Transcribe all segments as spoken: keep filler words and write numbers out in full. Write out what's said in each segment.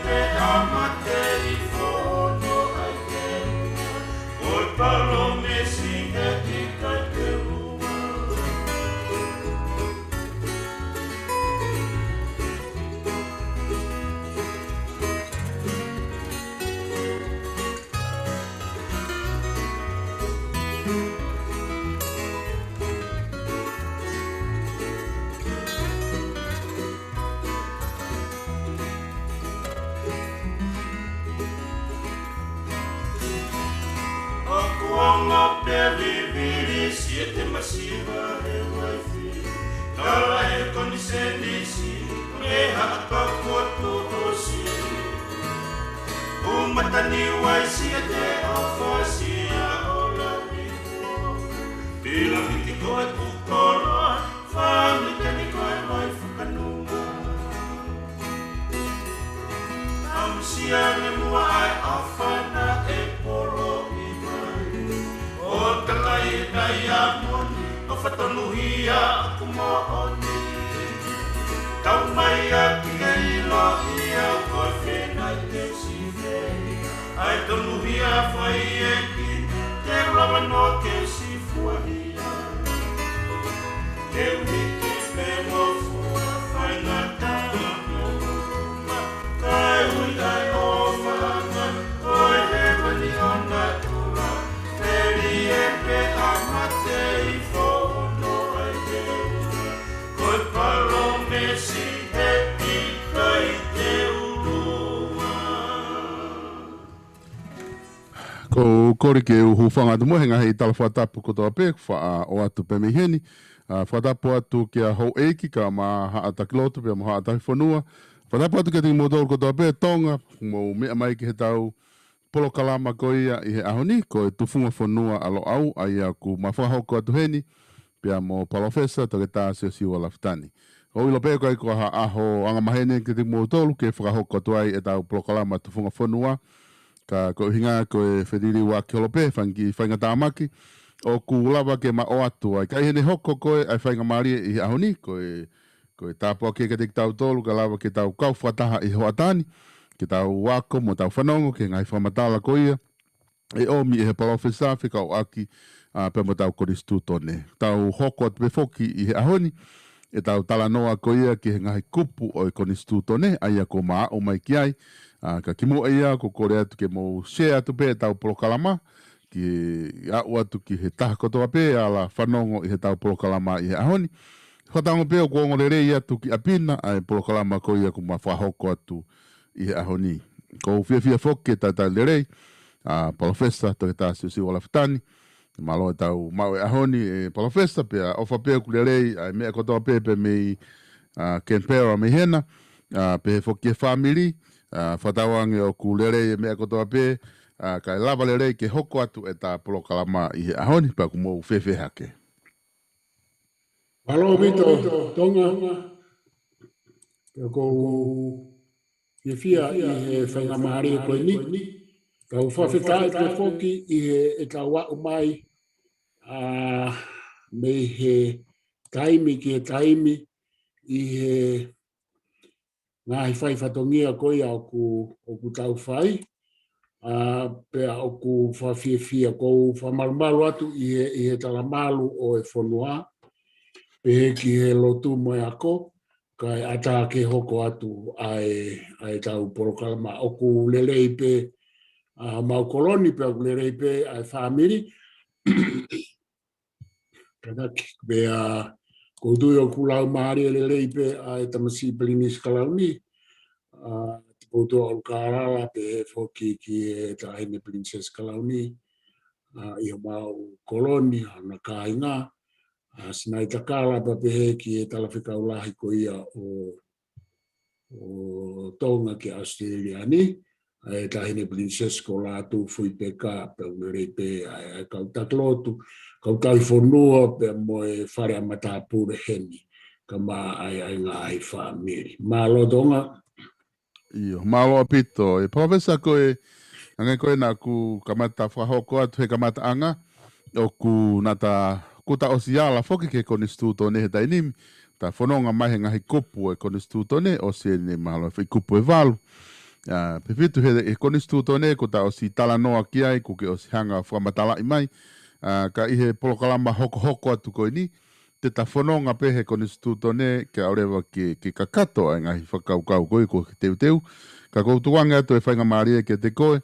Pea mate ʻi fono ai ke, ko e palōmesi he ʻikai ke lua. ʻOku ongo pē vivili siʻete masiva he uaifi. Kala he konisēnisi, mo e haʻa paku atu ʻosi. ʻU mataniu ai siʻete ʻofa sia ʻo laui. Pila miti ko e kukoloa, fāmili kani ko e mai fakanuma. Amusia ne mua ai ʻa fana e polo i mai. ʻO takai e tai a moni, ʻo fatonuhia aku moʻoni. Tau mai a ki ke ilo ia ko e fena i te sifei. Ai tonuhia fai e ki te ulava no ke sifuahia. Ke uhi ke pe mo fua fai ngata mo uma. Kai ui ai o fanga, ko e he mani o natula. Peli e pe a mate ʻi fono ai ke. Ko e palōmesi he ʻikai ke lua. Ko u kole ke u hūfanga atu mo e ngaahi tala fakatapu kotoa pē, faʻa ʻoatu pē mei heni. ʻA, fakatapu atu kia houʻeiki kae ʻumaʻā haʻa taki lotu pea mo haʻa taki fonua. Fakatapu atu kiate kimoutolu kotoa pē Tonga, mou meʻa mai ki he tau polokalama ko ia ʻi he ʻaho ni, ko e Tufunga Fonua ʻa Loʻau, ʻa ia ʻoku ma fakahoko atu heni, pea mo Palōfesa Toketā Siosiua Lafitani. ʻOku ou ʻilo pē ko e ʻikai ko ha ʻaho angamaheni kiate kimoutolu ke fakahoko atu ai e tau polokalama Tufunga Fonua, ka ko e ʻuhinga ko e feliliuaki holo pē, fanga kiʻi faingatāmaki, ʻoku lava ke ma ʻoatu ai. Ka ʻi heʻene hoko ko ē ʻa e faingamālie ʻi he ʻaho ni, ko e, ko e tāpuaki kiate kitautolu, ka lava ke tau kau fakataha ʻi he hoʻatā ni, ke tau ako mo tau fanongo ki he ngaahi fakamatala ko ia ʻe ʻomi ʻe he Palōfesa fekauʻaki, ʻa, pea mo tau konisitūtone. Tau hoko atu pē foki ʻi he ʻaho ni, e tau talanoa ko ia ki he ngaahi kupu ʻo e konisitūtone, ʻa ia ʻoku ma aʻu mai ki ai, ʻa, ka kimuʻa ia, ʻoku ou kole atu ke mou share atu pē e tau polokalama, ke aʻu atu ki he taha kotoa pē, ʻe ala fanongo ʻi he tau polokalama ʻi he ʻaho ni. Fakatātā pē ʻoku ongo lelei atu ki ʻapi na, ʻa e polokalama ko ia ʻoku ma fakahoko atu ʻi he ʻaho ni. ʻOku ou fiefia foki ke talitali lelei, ʻa, Palōfesa Toketā Siosiua Lafitani. Mālō e tau maʻu e ʻaho ni, ʻe Palōfesa, pea ʻofa pē ʻoku lelei, ʻa e meʻa kotoa pē, pē mei, ʻa, Canberra mei hena, ʻa, pehē foki e fāmili, ʻa, fakatauange ʻoku lelei e meʻa kotoa pē, ʻa, kae lava lelei ke hoko atu e tau polokalama ʻi he ʻaho ni, pea ʻoku mou fēfē hake. Mālō ʻaupito, Tonga. Pea ʻoku ou fiefia ʻi he faingamālie ko eni. Tau fakafetaʻi pē foki ʻi he ʻetau aʻu mai, ʻa, mei he taimi ki he taimi ʻi he ngaahi fai fatongia ko ia ʻoku, ʻoku tau fai. ʻA, pea ʻoku ou fakafiefia, ʻoku ou fakamalumalu atu ʻi he, ʻi he talamalu ʻo e fonua, pehē ki he lotu mo e ako, kae ʻatā ke hoko atu ʻa e, ʻa e tau polokalama. ʻOku lelei pē, ʻa, mau koloni, pea ʻoku lelei pē ʻa e fāmili. Kanaki, pea ʻoku ou tui ʻoku laumālie lelei pē ʻa e tamasiʻi Pilinisi Kalauni, ʻa, Tupoutoʻa ʻUlukālala, pehē foki ki he Taʻahine Pilinisesi Kalauni, ʻa, ʻi homau koloni, hona kāinga, ʻa, Sinaitakala, pea pehē ki he talafekau lahi ko ia ʻo ʻo Tonga ki ʻAositelēlia ni, ʻa e Taʻahine Pilinisesi ko Lātūfuipeka, pea ʻoku lelei pē ʻa e, ʻa e kau taki lotu, kau tauhi fonua, pea mo e fale ʻa matāpule heni, kae ʻumaʻā ʻa e, ʻa e ngaahi fāmili. Mālō Tonga. ʻIo, mālō ʻaupito. ʻE Palōfesa, ko e anga ko ē naʻa ku kamata fakahoko atu he kamataʻanga, ʻoku naʻa ta, kuo ta ʻosi ala foki ki he konisitūtone he taimi ni, ta fononga mai he ngaahi kupu ʻo e konisitūtone, ʻosi eni mahalo e foʻi kupu ʻe valu. ʻA, pē fitu he, he konisitūtone kuo ta ʻosi talanoa ki ai, kuo ke ʻosi hanga fakamatalaʻi mai. ʻA, ka ʻi he polokalama hokohoko atu ko eni, te ta fononga pē he konisitūtone ke ʻalu leva ke, ke kakato ʻa e ngaahi fakakaukau ko ē kuo ke teuteu. Ka ʻoku ou tukuange atu e faingamālie kiate koe,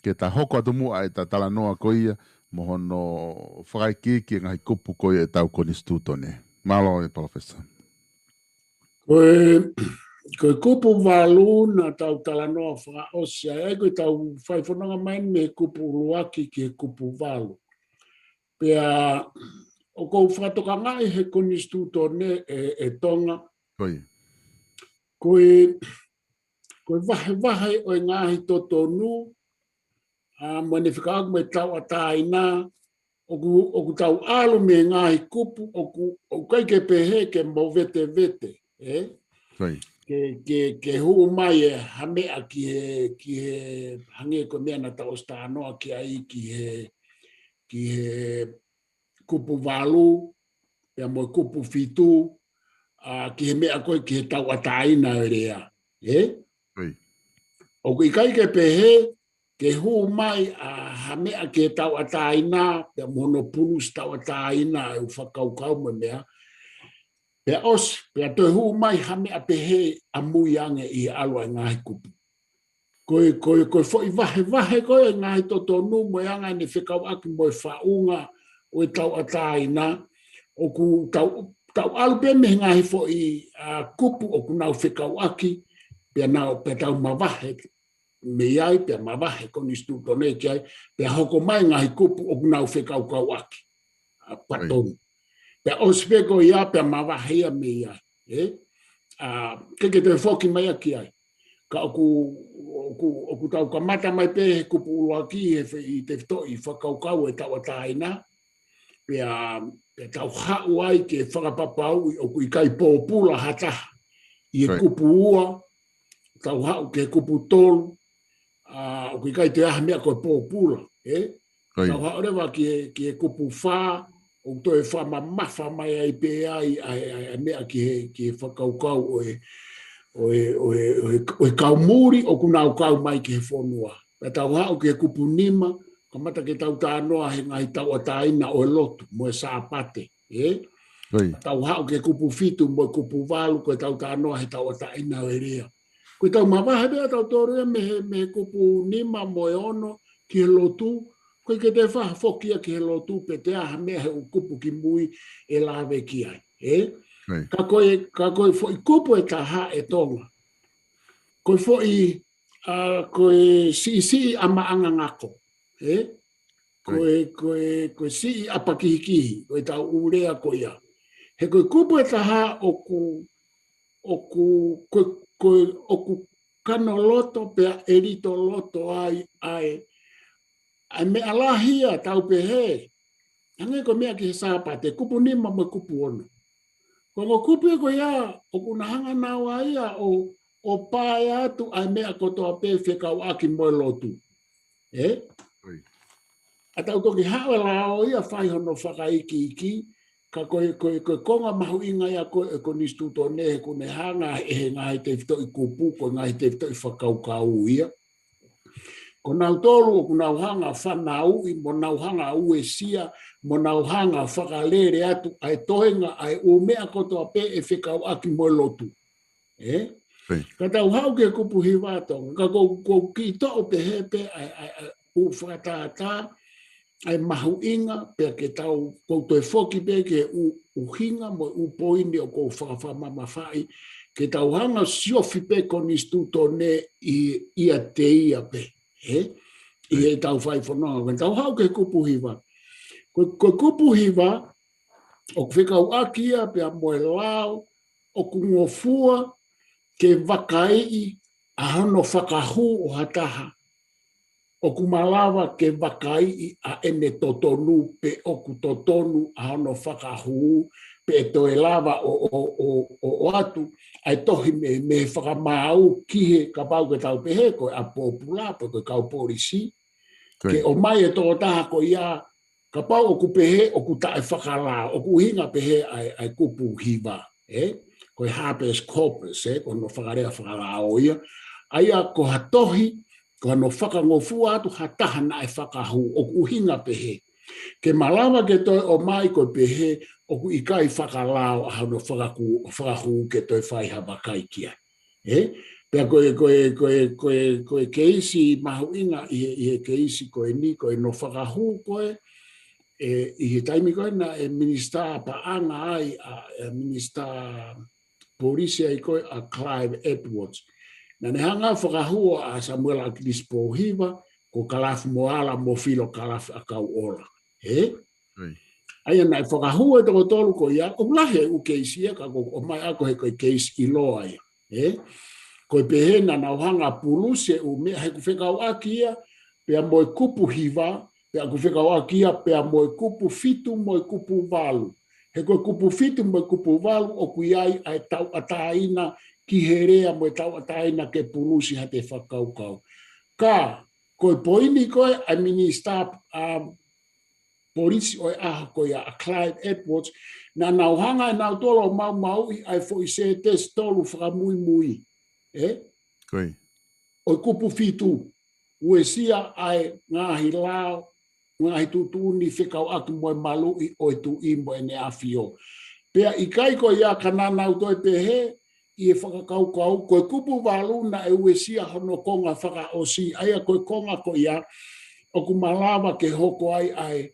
ke ta hoko atu muʻa ʻeta talanoa ko ia, mo hono fakaikiiki e ngaahi kupu ko ia ʻetau konisitūtone. Mālō e Palōfesa. Ko e, ko e kupu valu naʻa tau talanoa fakaʻosi ai, ko ʻetau fai fononga mai mei he kupu ʻuluaki ki he kupu valu. Pea ʻoku ou fakatokangaʻi he konisitūtone ʻe, ʻe Tonga. Ko ia. Ko e, ko e vahevahe ʻo e ngaahi totonu, ʻa, mo ʻene fekauʻaki mo e tauʻatāina, ʻoku, ʻoku tau ʻalu mei he ngaahi kupu, ʻoku, ʻoku ʻikai ke pehē ke movetevete, ē? Ko ia. Ke, ke, ke hū mai e ha meʻa ki he, ki he, hangē ko e meʻa naʻa tau ʻosi talanoa ki ai ki he, ki he kupu valu, pea mo e kupu fitu, ʻa, ki he meʻa ko ē ki he tauʻatāina ʻo e lea, ē? Ko ia. ʻOku ʻikai ke pehē, ke hū mai ʻa ha meʻa ki he tauʻatāina, pea mo hono pulusi tauʻatāina ʻa e ʻū fakakaukau mo e meʻa. Pea ʻosi, pea toe hū mai ha meʻa pehē ʻamui ange ʻi he ʻalu ʻa e ngaahi kupu. Ko e, ko e, ko e foʻi vahevahe ko ē ngaahi totonu mo e anga ʻene fekauʻaki mo e faʻunga ʻo e tauʻatāina, ʻoku tau, tau ʻalu pē mei he ngaahi foʻi, ʻa, kupu ʻoku nau fekauʻaki, pea nau, pea tau mavahe mei ai, pea mavahe konisitūtone ki ai, pea hoko mai ngaahi kupu ʻoku nau fekaukauʻaki. ʻA, patonu. Pea ʻosi pē ko ia, pea mavahe ia mei ai, ē? ʻA, ke ke toe foki mai ia ki ai. Ka ʻoku, ʻoku, ʻoku tau kamata mai pē he kupu ʻuluaki, he fe-, ʻi he tefitoʻi fakakaukau e tauʻatāina, pea, pea tau haʻu ai ke fakapapauʻi ʻoku ʻikai pōpula ha taha. ʻI he kupu ua, tau haʻu ki he kupu tolu, ʻa, ʻoku ʻikai toe ʻi ai ha meʻa ko e pōpula, ē? Tau haʻu leva ki he, ki he kupu fā, ʻoku toe fakamamafa mai ai pē ai, ʻa e, ʻa e, ʻa e meʻa ki he, ki he fakakaukau ʻo e, ʻo e, ʻo e, ʻo e, ʻo e kau muli ʻoku nau kau mai ki he fonua. Pea tau haʻu ki he kupu nima, kamata ke tau talanoa he ngaahi tauʻatāina ʻo e lotu, mo e Sāpate, ē? Tau haʻu ki he kupu fitu, mo e kupu valu, ko e tau talanoa he tauʻatāina ʻo e lea. Ko e tau mavahe pē ʻa tautolu ia mei he, mei he kupu nima mo e ono, ki he lotu, ʻoku ʻikai ke toe fai ha foki ia ki he lotu, pe toe ʻi ai ha meʻa he ʻū kupu ki mui ʻe lave ki ai, ē? Ka ko e, ka ko e foʻi kupu ʻe taha ʻe Tonga. Ko e foʻi, ʻa, ko e siʻisiʻi ʻa maʻanga ngako, ē? Ko e, ko e, ko e siʻi ʻa pakihikihi, ko e tau ʻū lea ko ia. He ko e kupu ʻe taha ʻoku, ʻoku, ko e, ko e, ʻoku kano loto pea ʻelito loto ai, ʻa e, ʻa e meʻa lahi ia tau pehē. Hangē ko e meʻa ki he Sāpate, kupu nima mo e kupu ono. Ko e ongo kupu ia ko ia, ʻoku na hanga naua ia ʻo, ʻo pae atu ʻa e meʻa kotoa pē fekauʻaki mo e lotu. Ē? ʻA tau toki haʻu e lao ia fai hono fakaikiiki, ka ko e, ko e, ko e konga mahuʻinga ia ko e, e konisitūtone he ʻoku ne hanga ʻe he ngaahi tefitoʻi kupu, ko e ngaahi tefitoʻi fakakaukau ia. Ko nautolu ʻoku nau hanga fanauʻi, mo nau hanga uesia, mo nau hanga fakalele atu, ʻa e toenga, ʻa e ʻū meʻa kotoa pē ʻe fekauʻaki mo e lotu. Ē? Ka tau haʻu ki he kupu hiva Tonga, ka ko, ko kiʻi toʻo pehē pē, ʻa e, ʻa e, ʻa e, ʻū fakatātā, ʻa e mahuʻinga, pea ke tau, ʻoku ou toe foki pē ki he ʻū, ʻuhinga mo e ʻū poini ʻoku ou fakafakamamafaʻi, ke tau hanga siofi pē konisitūtone ʻi, ʻiate ia pē, ē? ʻI he tau fai fononga, ka tau haʻu ki he kupu hiva. Ko, ko e kupu hiva, ʻoku fekauʻaki ia pea mo e lao, ʻoku ngofua ke vakaiʻi ʻa hono fakahū ʻo ha taha. ʻOku malava ke vakaiʻi ʻa ʻene totonu pe ʻoku totonu ʻa hono fakahū pe ʻe toe lava ʻo, ʻo, ʻo, ʻo, ʻoatu ʻa e tohi mei, mei he fakamaau ki he kapau ke tau pehē ko e ʻa pōpula pe ko e kau polisi. Ke ʻomai e tokotaha ko ia, kapau ʻoku pehē, ʻoku taʻefakalao, ʻoku ʻuhinga pehē ʻa e, ʻa e kupu hiva, ē? Ko e habeas corpus, ē? Ko hono fakalea fakalao ia. ʻA ia ko ha tohi, ko hano fakangofua atu ha taha naʻe fakahū, ʻoku ʻuhinga pehē. Ke malava ke toe ʻomai ko e pehē, ʻoku ʻikai fakalao ʻa hano fakakū-, fakahū ke toe fai ha vakai ki ai. Ē? Pea ko e, ko e, ko e, ko e, ko e keisi mahuʻinga ʻi he, ʻi he keisi ko eni, ko hono fakahū ko ē, ē, ʻi he taimi ko ē naʻe minisitā paʻanga ai, ʻa, ʻa minisitā polisi ai ko ē ʻa Clive Edwards. Naʻa ne hanga fakahū ʻa Samuela ʻAkilisi Pōhiva, ko Kalafi Moala mo Filo Kalafi ʻAkauʻola. Ē? ʻA ia naʻe fakahū e toko tolu ko ia, ʻoku lahi e ʻū keisi ia, ka ko e ʻomai ʻa ko e, ko e keisi ʻiloa ia. Ē? Ko e pehē naʻa nau hanga pulusi e ʻū meʻa he ʻoku fekauʻaki ia, pea mo e kupu hiva, pea ʻoku fekauʻaki ia, pea mo e kupu fitu mo e kupu valu. He ko e kupu fitu mo e kupu valu, ʻoku ʻi ai ʻa e tauʻatāina ki he lea mo e tauʻatāina ke pulusi ha te fakakaukau. Ka, ko e poini ko ē ʻa e minisitā, ʻa, polisi ʻo e ʻaho ko ia ʻa Clive Edwards, naʻa nau hanga ʻe nautolu ʻo maumauʻi ʻa e foʻi sētesi tolu fakamuimui. Ē? ʻO e kupu fitu, uesia ʻa e ngaahi lao, ngaahi tuʻutuʻuni fekauʻaki mo e maluʻi ʻo e tuʻi mo ʻene ʻafio. Pea ʻikai ko ia ka naʻa nau toe pehē, ʻi he fakakaukau, ko e kupu valu naʻe uesia hono konga fakaʻosi, ʻa ia ko e konga ko ia, ʻoku malava ke hoko ai ʻa e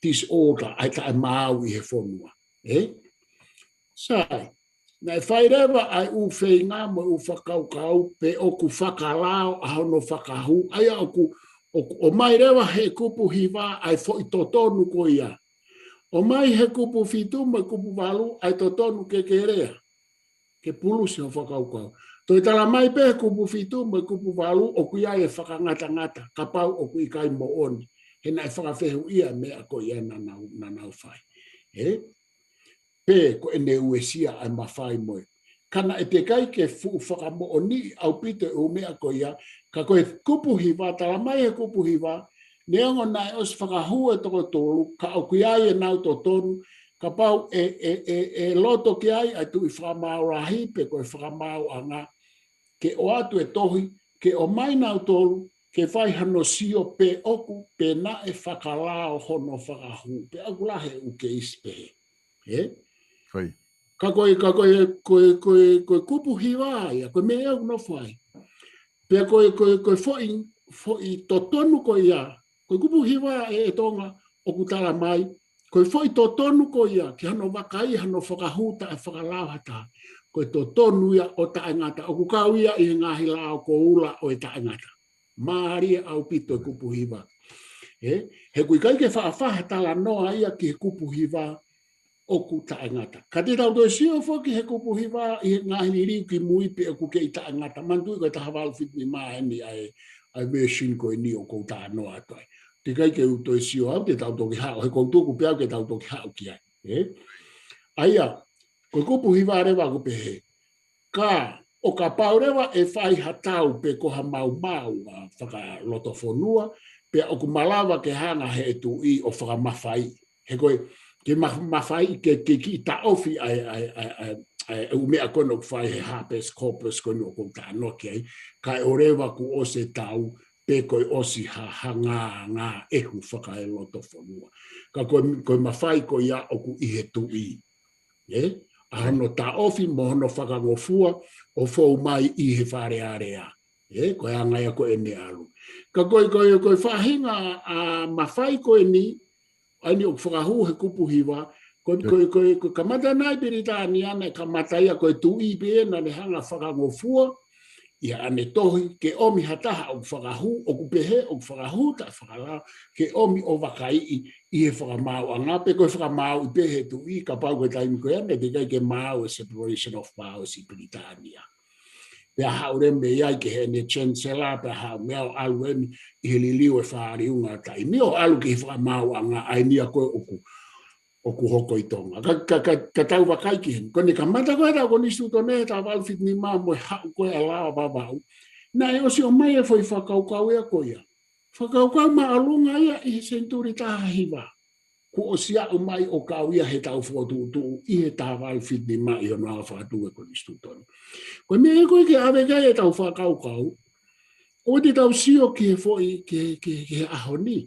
disorder, ʻa e taʻemaau ʻi he fonua. Ē? Sai, naʻe fai leva ʻa e ʻū feinga mo e ʻū fakakaukau, pe ʻoku fakalao ʻa hono fakahū, ʻa ia ʻoku, ʻoku ʻomai leva he kupu hiva ʻa e foʻi totonu ko ia. ʻOmai he kupu fitu mo e kupu valu ʻa e totonu ke ke lea. Ke pulusi ho fakakaukau. Toe tala mai pē kupu fitu mo e kupu valu ʻoku ʻi ai e fakangatangata, kapau ʻoku ʻikai moʻoni. He naʻe fakafehuʻia e meʻa ko ia naʻa nau, naʻa nau fai. Ē? Pe ko ʻene uesia ʻa e mafai mo e. Ka naʻe teʻeki ai ke fuʻu fakamoʻoniʻi ʻaupito e ʻū meʻa ko ia, ka ko e kupu hiva, tala mai he kupu hiva, neongo naʻe ʻosi fakahū e toko tolu, ka ʻoku ʻi ai ʻenau totonu, kapau ʻe, ʻe, ʻe, ʻe loto ki ai ʻa e tuʻi fakamaau lahi pe ko e fakamaauʻanga, ke ʻoatu e tohi, ke ʻomai nautolu, ke fai hano sio pe ʻoku, pe naʻe fakalao hono fakahū, pe ʻoku lahi e ʻū keisi pehē. Ē? Ka ko e, ka ko e, ko e, ko e, ko e kupu hiva ia, ko e meʻa ʻoku nofo ai. Pea ko e, ko e, ko e foʻi, foʻi totonu ko ia, ko e kupu hiva ʻe, ʻe Tonga ʻoku tala mai, ko e foʻi totonu ko ia, ki hano vakai, hano fakahū taʻefakalao ha taha. Ko e totonu ia ʻo taʻengata, ʻoku kau ia ʻi he ngaahi lao koula ʻo e taʻengata. Mālie ʻaupito e kupu hiva. Ē, he ʻoku ʻikai ke faʻa fai ha talanoa ia ki he kupu hiva ʻoku taʻengata. Ka te tau toe sio foki he kupu hiva ʻi he ngaahi liliu ki mui pe ʻoku kei taʻengata. Manatuʻi ko e taha valu fitu nima eni ʻa e, ʻa e version ko eni ʻoku ou talanoa atu ai. Teʻeki ai ke u toe sio au, te tau toki haʻu, he ʻoku ou tuku pē au ke tau toki haʻu ki ai. Ē? ʻA ia, ko e kupu hiva leva ʻoku pehē. Ka, ʻo kapau leva ʻe fai ha tau pe ko ha maumau ʻa fakalotofonua, pea ʻoku malava ke hanga he tuʻi ʻo fakamafaiʻi. He ko e, ke ma-, mafaiʻi ke, ke kiʻi taʻofi ʻa e, ʻa e, ʻa e, ʻa e, ʻa e ʻū meʻa ko ena ʻoku fai he habeas corpus ko ena ʻoku ou talanoa ki ai, kae ʻoua leva kuo ʻosi e tau, pe ko e ʻosi ha, ha ngā, ngā ʻehu fakaelotofonua. Ka ko e, ko e mafai ko ia ʻoku ʻi he tuʻi. Ē? ʻA hono taʻofi mo hono fakangofua ʻo fou mai ʻi he Fale Alea. Ē? Ko e anga ia ko ʻene ʻalu. Ka ko e, ko e, ko e faʻahinga ʻa e mafai ko eni, ʻa eni ʻoku fakahū he kupu hiva, ko e, ko e, ko e, ko e kamata nai Pilitānia naʻe kamata ia ko e tuʻi pē naʻa ne hanga fakangofua, ʻi haʻane tohi, ke ʻomi ha taha ʻoku fakahū, ʻoku pehē, ʻoku fakahū taʻefakalao, ke ʻomi ʻo vakaiʻi ʻi he fakamaauʻanga, pe ko e fakamaauʻi pē he tuʻi, kapau ko e taimi ko ē, naʻe teʻeki ai ke maau e separation of powers ʻi Pilitānia. Pea haʻu leva mei ai ki heʻene Chancellor, pea haʻu mei ai ʻo ʻalu eni ʻi he liliu e fāliunga taimi, ʻo ʻalu ki he fakamaauʻanga, ʻa eni ia ko ē ʻoku ʻoku hoko ʻi Tonga. Ka, ka, ka, ka tau vakai ki heni. Ko ʻene kamata ko ē ʻetau konisitūtone he taha valu fitu nima mo e haʻu ko ē ʻa Lao Vavaʻu. Naʻe ʻosi ʻomai e foʻi fakakaukau ia ko ia. Fakakaukau māʻolunga ia ʻi he senituli taha hiva. kuo ʻosi aʻu mai ʻo kau ia he tau fokotuʻutuʻu ʻi he taha valu fitu nima ʻi hono anga fakatuʻu e konisitūtone. Ko e meʻa ko ē ke ʻave ki ai e tau fakakaukau, ʻoua te tau sio ki he foʻi, ki he, ki he, ki he ʻaho ni,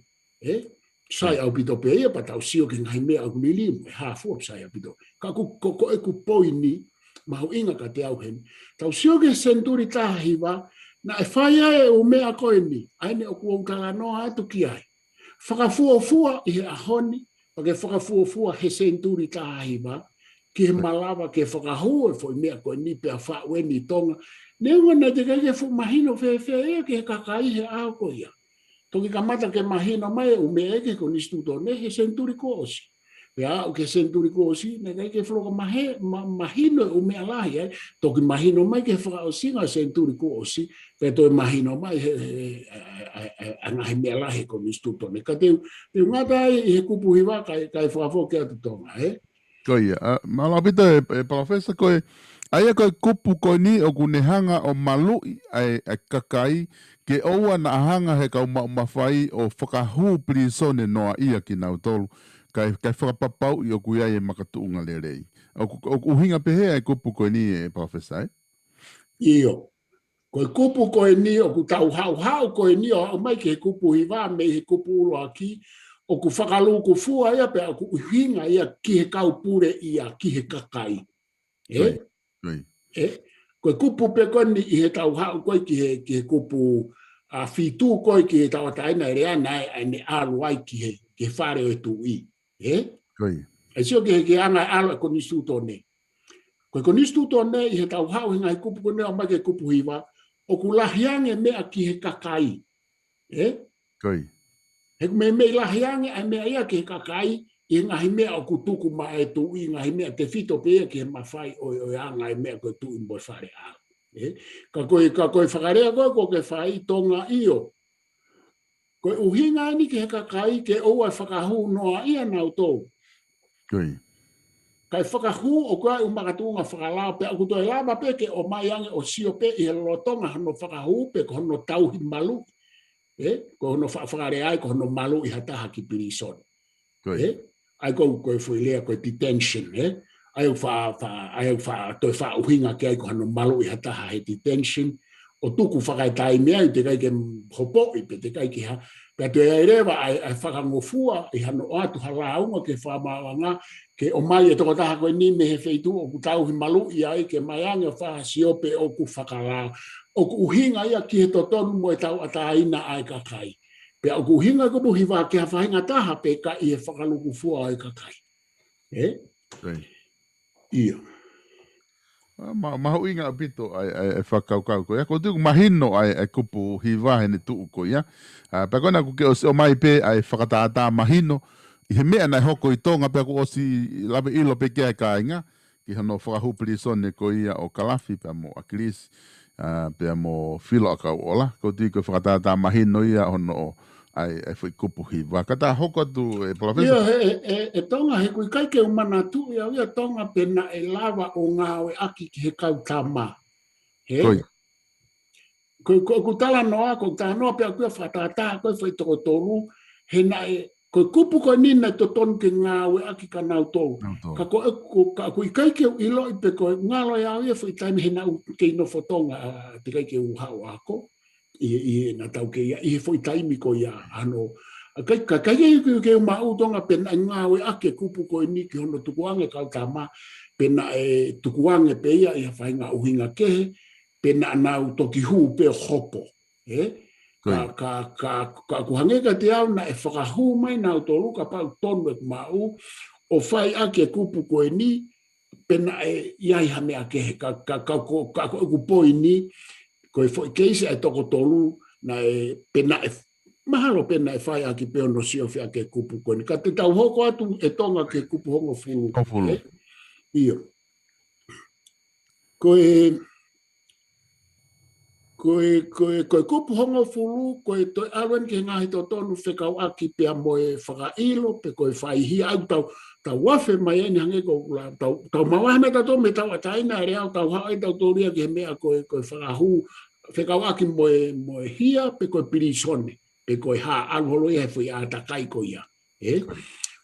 ē? Sai ʻaupito pē ia, pea tau sio ki he ngaahi meʻa ʻoku liliu, ʻe hā fua sai ʻaupito. Ka ʻoku, ko, ko ʻeku poini mahuʻinga kiate au heni. Tau sio ki he senituli taha hiva, naʻe fai ai e ʻū meʻa ko eni, ʻa eni ʻoku ou talanoa atu ki ai. Fakafuofua ʻi he ʻaho ni, pea ke fakafuofua he senituli taha hiva, ki he malava ke fakahū e foʻi meʻa ko eni pea faʻu eni ʻi Tonga. Neongo naʻe teʻeki ai ke fuʻu mahino fēfē ia ki he kakai he ʻaho ko ia. Toki kamata ke mahino mai e ʻū meʻa ia ki he konisitūtone he senituli kuo ʻosi. Pea aʻu ki he senituli kuo ʻosi, naʻe ʻikai ke fuʻu loko mahe-, ma-, mahino e ʻū meʻa lahi ai, toki mahino mai ki he fakaʻosinga e senituli kuo ʻosi, pea toe mahino mai he, he, he, he, he, he ngaahi meʻa lahi he konisitūtone. Ka te u, te u ngata ai ʻi he kupu hiva kae, kae fakafoki atu Tonga, ē? Ko ia, ā, mālō ʻaupito e, e Palōfesa ko e, ʻa ia ko e kupu ko eni ʻoku ne hanga ʻo maluʻi ʻa e, ʻa e kakai ke ʻoua naʻa hanga he kau maʻu mafai ʻo fakahū pilīsone noa ia kinautolu, kae, kae fakapapauʻi ʻoku ʻi ai e makatuʻunga lelei. ʻOku, ʻoku ʻuhinga pehē ʻa e kupu ko eni e Palōfesa, ē? ʻIo. Ko e kupu ko eni ʻoku tau haʻuhaʻu ko eni ʻo aʻu mai ki he kupu hiva mei he kupu ʻuluaki, ʻoku fakalūkufua ia pea ʻoku ʻuhinga ia ki he kau pule ia, ki he kakai. Ē? Ko ia, ko ia. Ē? Ko e kupu pē ko eni ʻi he tau haʻu ko ē ki he, ki he kupu, ā, fitu ko ē ki he tauʻatāina e lea naʻe, ʻa ʻene ʻalu ai ki he, ki he fale ʻo e tuʻi. Ē? Ko ia. ʻE sio ki he, ki he anga e ʻalu e konisitūtone. Ko e konisitūtone ʻi he tau haʻu he ngaahi kupu ko eni ʻo aʻu mai ki he kupu hiva, ʻoku lahi ange meʻa ki he kakai. Ē? Ko ia. He ʻoku meimei lahi ange ʻa e meʻa ia ki he kakai, ʻi he ngaahi meʻa ʻoku tuku maʻa e tuʻi, ngaahi meʻa tefito pē ia ki he mafai ʻo, ʻo e anga e meʻa ko e tuʻi mo e fale ʻalu. Ē? Ka ko e, ka ko e fakalea ko ē ʻoku ke fai Tonga ʻio. Ko e ʻuhinga eni ki he kakai ke ʻoua ʻe fakahū noa ia nautolu. Ko ia. Kae fakahū ʻoku ʻi ai e ʻū makatuʻunga fakalao pea ʻoku toe lava pē ke ʻomai ange ʻo sio pē ʻi he lolotonga hono fakahū pe ko hono tauhi maluʻi. Ē? Ko hono fa-, fakalea ai ko hono maluʻi ha taha ki pilīsone. Ko ia. Ē? ʻA ia ko, ko e foʻi lea ko e detention, ē? ʻA ia ʻoku fa-, fa-, ʻa ia ʻoku fa-, toe faʻa ʻuhinga ki ai ko hono maluʻi ha taha he detention, ʻo tuku fakaetaimi ai, teʻeki ai ke hopoʻi, pe teʻeki ai ke hā, pea toe ʻi ai leva ʻa e, ʻa e fakangofua, ʻi hano ʻoatu ha lāunga ki he fakamaauʻanga, ke ʻomai e tokotaha ko eni mei he feituʻu ʻoku tauhi maluʻi ai, ke ʻomai ange ʻo fakasio pe ʻoku fakalao, ʻoku ʻuhinga ia ki he totonu mo e tauʻatāina ʻa e kakai. Pea ʻoku ʻuhinga e kupu hiva ki ha faʻahinga taha pē ka ʻi he fakalūkufua ʻo e kakai. Ē? Ko ia. ʻIo. Ā, ma-, mahuʻinga ʻaupito ʻa e, ʻa e, ʻa e fakakaukau ko ia. ʻOku ou tui ʻoku mahino ʻa e, ʻa e kupu hiva heʻene tuʻu ko ia. Ā, pea ko ena ʻoku ke ʻosi ʻomai pē ʻa e fakatātā mahino ʻi he meʻa naʻe hoko ʻi Tonga pea kuo ʻosi lave ʻilo pē ki ai e kāinga, ki hono fakahū pilīsone ko ia ʻo Kalafi pea mo ʻAkilisi, ā, pea mo Filo ʻAkauʻola. ʻOku ou tui ko e fakatātā mahino ia hono ʻai, ʻai foʻi kupu hiva. Ka ta hoko atu e Palōfesa. ʻIo, he, he, he, he Tonga, he ʻoku ʻikai ke u manatuʻi au ia Tonga pe naʻe lava ʻo ngāueʻaki ki he kau tama. Ē? Ko ia. Ko, ko, ko ʻeku talanoa, ko ʻeku talanoa pē ʻaʻaku ia fakatātā, ko e foʻi toko tolu, he naʻe, ko e kupu ko eni naʻe totonu ke ngāueʻaki kia nautolu. Nautolu. Ka ko e, ko, ka ʻoku ʻikai ke u ʻiloʻi pe ko e ngalo ia au ia foʻi taimi he naʻa ku kei nofo Tonga, ā, teʻeki ai ke u haʻu ʻo ako ʻi, ʻi heʻena tau kei, ʻi he foʻi taimi ko ia, ʻa hono, ʻikai, ka, ʻikai ke, ke, ke u maʻu Tonga pe naʻe ngāueʻaki e kupu ko eni ki hono tukuange kau tama, pe naʻe tukuange pē ia ʻi ha faʻahinga ʻuhinga kehe, pe naʻa nau toki hū pē ʻo hopo. Ē? Ko ia. Ka, ka, ka, ka ʻoku hangē kiate au naʻe fakahū mai nautolu kapau tonu ʻeku maʻu, ʻo fai ʻaki e kupu ko eni, pe naʻe ʻi ai ha meʻa kehe, ka, ka, ka, ko, ka ko ʻeku poini, ko e foʻi keisi ʻa e toko tolu, naʻe, pe naʻe, mahalo pe naʻe fai ʻaki pē hono siofi ʻaki e kupu ko eni. Ka te tau hoko atu e Tonga ki he kupu hongofulu. Hongofulu. Ē? ʻIo. Ko e, ko e, ko e, ko e kupu hongofulu, ko e toe ʻalu eni ki he ngaahi totonu fekauʻaki pea mo e fakaʻilo, pe ko e faihia, ʻa ia ʻoku tau, tau afe mai eni hangē ko e la, tau, tau maʻu ha meʻa tautolu mei he tauʻatāina e lea, tau haʻu eni tautolu ia ki he meʻa ko e, ko e fakahū, fekauʻaki mo e, mo e hia, pe ko e pilīsone, pe ko e hā, ʻalu holo ia he foʻi ʻātakai ko ia. Ē?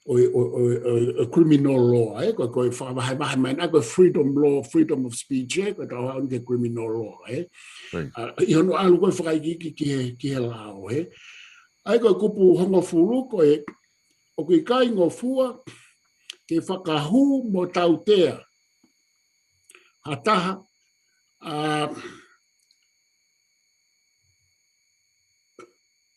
ʻo e, ʻo e, ʻo e, ʻo e, ʻo e criminal law, ē, ko e, ko e fakavahevahe mai ʻana ko e freedom law, freedom of speech, ē, ko e tau haʻu ki he criminal law, ē. ʻA, ʻi hono ʻalu ko e fakaikiiki ki he, ki he lao, ē. ʻA ia ko e kupu hongofulu ko e, ʻoku ʻikai ngofua ke fakahū mo tautea ha taha, ʻa,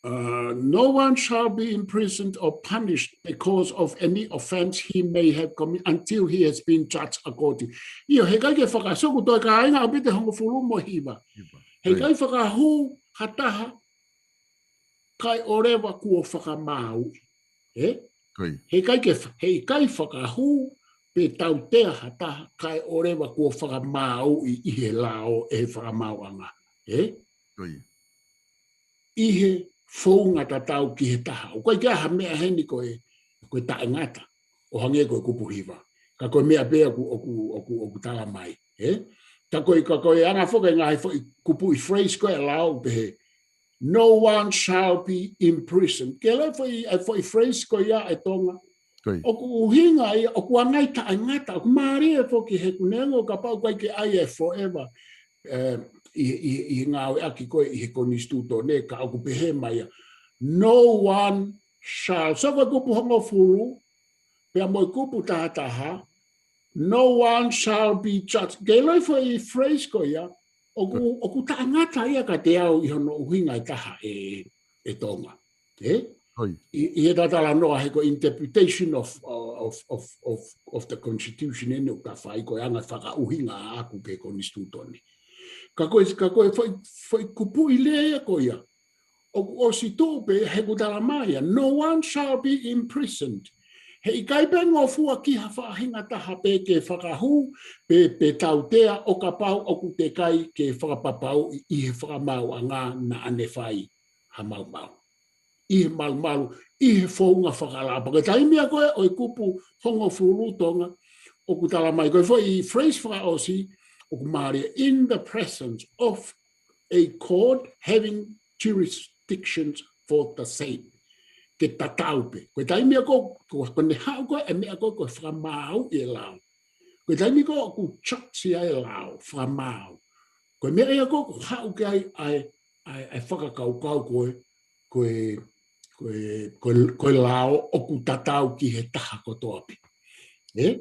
Uh, no one shall be imprisoned or punished because of any offense he may have committed until he has been judged according. ʻIo, heʻikai ke faka-, so ʻoku toe kāinga ʻaupito e hongofulu mo e hiva. Heʻikai fakahū ha taha kae ʻoua leva kuo fakamāuʻi. Ē? Heʻikai ke fa-, heʻikai fakahū pe tautea ha taha kae ʻoua leva kuo fakamāuʻi ʻi he lao ʻe he fakamaauʻanga. Ē? ʻI he founga tatau ki he taha. ʻOku ʻikai ke ʻi ai ha meʻa heni ko e, ko e taʻengata. ʻO hangē ko e kupu hiva. Ka ko e meʻa pē ʻoku, ʻoku, ʻoku, ʻoku tala mai. Ē? Ka ko e, ka ko e anga foki e ngaahi foʻi kupuʻi phrase ko e lao pehē, no one shall be imprisoned. Ke lea foʻi, e foʻi phrase ko ia ʻe Tonga. ʻOku ʻuhinga ia, ʻoku ʻi ai e taʻengata, ʻoku mālie foki he ʻoku neongo kapau ʻoku ʻikai ke ʻi ai e forever, ē, ʻi, ʻi, ʻi he ngāueʻaki ko ē ʻi he konisitūtone ka ʻoku pehē mai ia. No one shall. So ko e kupu hongofulu, pea mo e kupu tahataha, no one shall be judged. Ke lea foʻi phrase ko ia, ʻoku, ʻoku taʻengata ia kiate au ʻi hono ʻuhinga e taha ʻe, ʻe Tonga. Ē? ʻI, ʻi he tatalanoa he ko e interpretation of, of, of, of, of the constitution ʻeni ʻoku ta fai ko e anga fakaʻuhinga ʻaʻaku ki he konisitūtone. Ka ko e, ka ko e foʻi, foʻi kupuʻi lea ia ko ia. ʻOku ʻosi tuʻu pē he ʻoku tala mai ia, no one shall be imprisoned. Heʻikai pē ngofua ki ha faʻahinga taha pē ke fakahū, pe, pe tautea ʻo kapau ʻoku teʻeki ai ke fakapapauʻi ʻi he fakamaauʻanga naʻa ne fai ha maumau. ʻI he malumalu, ʻi he founga fakalao. Pea ko e taimi ia ko ē ʻo e kupu hongofulu Tonga, ʻoku tala mai, ko e foʻi phrase fakaʻosi, ʻoku mālie, in the presence of a court having jurisdictions for the same. Ke tatau pē. Ko e taimi ia ko, ko, ko ʻene haʻu ko e meʻa ko, ko e fakamaau ʻi he lao. Ko e taimi ko ē ʻoku judge ai e lao, fakamaau. Ko e meʻa ia ko, ʻoku haʻu ki ai ʻa e, ʻa e, ʻa e fakakaukau ko e, ko e, ko e, ko e, ko e lao ʻoku tatau ki he taha kotoa pē. Ē?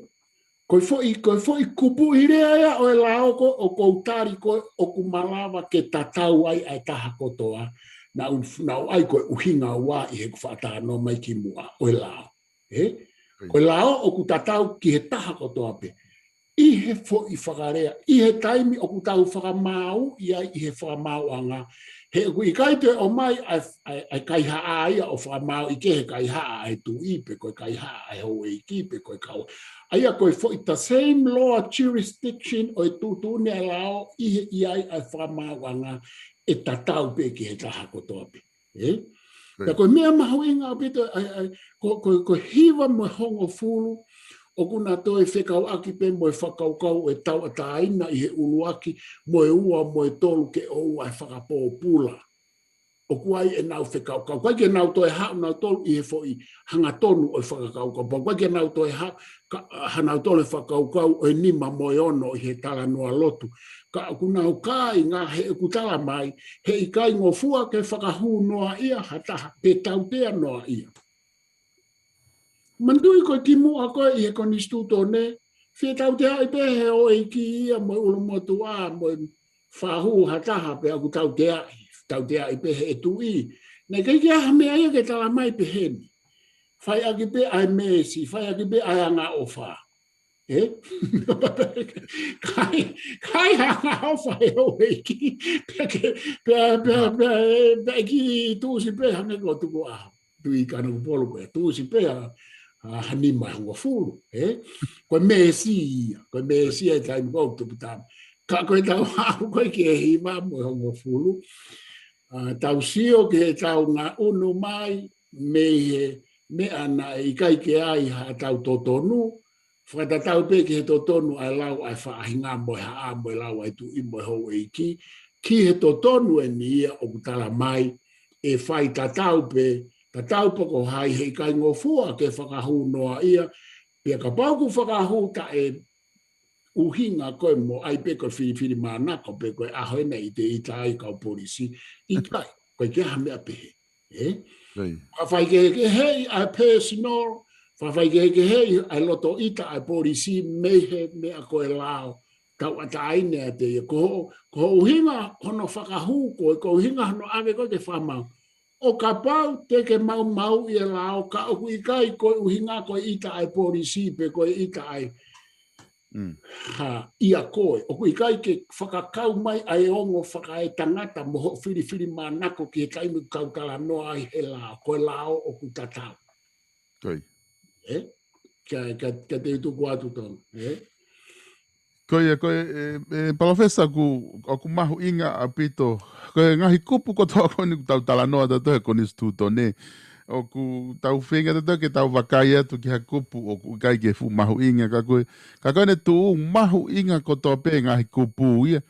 Ko e foʻi, ko e foʻi kupuʻi lea ia ʻo e lao ko, ʻoku ou tali ko ē ʻoku malava ke tatau ai ʻa e taha kotoa, naʻa ku, naʻa ku ʻai ko e ʻuhinga ua ʻi heʻeku fakatalanoa mai kimuʻa ʻo e lao. Ē? Ko e lao ʻoku tatau ki he taha kotoa pē. ʻI he foʻi fakalea, ʻi he taimi ʻoku tau fakamaauʻi ai ʻi he fakamaauʻanga, he ʻoku ʻikai toe ʻomai ʻa e, ʻa e, ʻa e kaihaʻa ia ʻo fakamaauʻi ki he kaihaʻa ʻa e tuʻi pe ko e kaihaʻa ʻa e houʻeiki pe ko e kau. ʻA ia ko e foʻi the same law jurisdiction ʻo e tuʻutuʻuni ʻa e lao ʻi he ʻi ai ʻa e fakamaauʻanga ʻe tatau pē ki he taha kotoa pē. Ē? Pea ko e meʻa mahuʻinga ʻaupito, ʻa e, ʻa e, ko, ko, ko e hiva mo e hongofulu, ʻoku na toe fekauʻaki pē mo e fakakaukau ʻo e tauʻatāina ʻi he ʻuluaki, mo e ua, mo e tolu ke ʻoua ʻe fakapōpula. ʻOku ʻi ai ʻenau fekaukau. ʻOku ʻikai ke nau toe haʻu nautolu ʻi he foʻi hangatonu ʻo e fakakaukau. Pea ʻoku ʻikai ke nau toe haʻu, ka, hanautolu e fakakaukau ʻo e nima mo e ono ʻi he talanoa lotu. Ka ʻoku nau kāinga he ʻoku tala mai, heʻikai ngofua ke fakahū noa ia ha taha, pe tautea noa ia. Manatuʻi ko e kimuʻa ko ē ʻi he konisitūtone, fie tauteaʻi pē he houʻeiki ia mo e ʻulumotuʻa, mo e fakahū ha taha pea ʻoku tauteaʻi, tauteaʻi pē he tuʻi. Naʻe ʻikai ke ʻi ai ha meʻa ia ke tala mai pehē ni. Fai ʻaki pē ʻa e meesi, fai ʻaki pē ʻa e angaʻofa. Ē? Kai, kai angaʻofa he houʻeiki. Pea ke, pea, pea, pea, pea ki tuʻusi pē hangē ko Tukuʻaho. Tuʻi Kanokupolu pē, tuʻusi pē ʻa, ʻa ha nima hongofulu, ē? Ko e meesi ia, ko e meesi ia ʻi he taimi ko ē ʻoku tupu tama. Ka ko e tau haʻu ko ē ki he hiva mo e hongofulu. ʻA, tau sio ki he tau ngaʻunu mai, mei he meʻa naʻe ʻikai ke ʻi ai ha tau totonu, fakatatau pē ki he totonu ʻa e lau ʻa e faʻahinga mo e haʻa mo e lau ʻa e tuʻi mo e houʻeiki, ki he totonu ʻeni ia ʻoku tala mai, ʻe fai tatau pē Tatau pē ko hai, heʻikai ngofua ke fakahū noa ia, pea kapau ʻoku fakahū taʻe ʻuhinga ko e mo ai pē ko e filifilimānako pē ko e ʻaho eni ʻi he ʻita ai kau polisi, ʻikai, ʻikai ke ha meʻa pehē. Ē? Fakafaikehekeheʻi ʻa e personal, fakafaikehekeheʻi ʻa e loto ʻita ʻa e polisi mei he meʻa ko e lao tauʻatāina ʻiate ia. Ko hoʻo, ko hoʻo ʻuhinga hono fakahū ko e, ko e ʻuhinga hono ʻave ko e ke fakamaau. ʻO kapau te ke maumauʻi e lao ka ʻoku ʻikai ko e ʻuhinga ko e ʻita ʻa e polisi pe ko e ʻita ʻa e ha, ʻia koe. ʻOku ʻikai ke fakakau mai ʻa e ongo fakaetangata mo hoʻo filifilimānako ki he taimi ʻoku kau talanoa ai he lao. Ko e lao ʻoku tatau. Ē? Ka, ka, ka te u tuku atu Tonga. Ē? Ko ia, ko e, e, e, Palōfesa, ʻoku, ʻoku mahuʻinga ʻaupito. Ko e ngaahi kupu kotoa ko eni ʻoku tau talanoa tautolu he konisitūtone. ʻOku tau feinga tautolu ke tau vakai atu ki ha kupu ʻoku ʻikai ke fuʻu mahuʻinga ka ko e, ka ko ʻene tuʻu mahuʻinga kotoa pē ngaahi kupu ia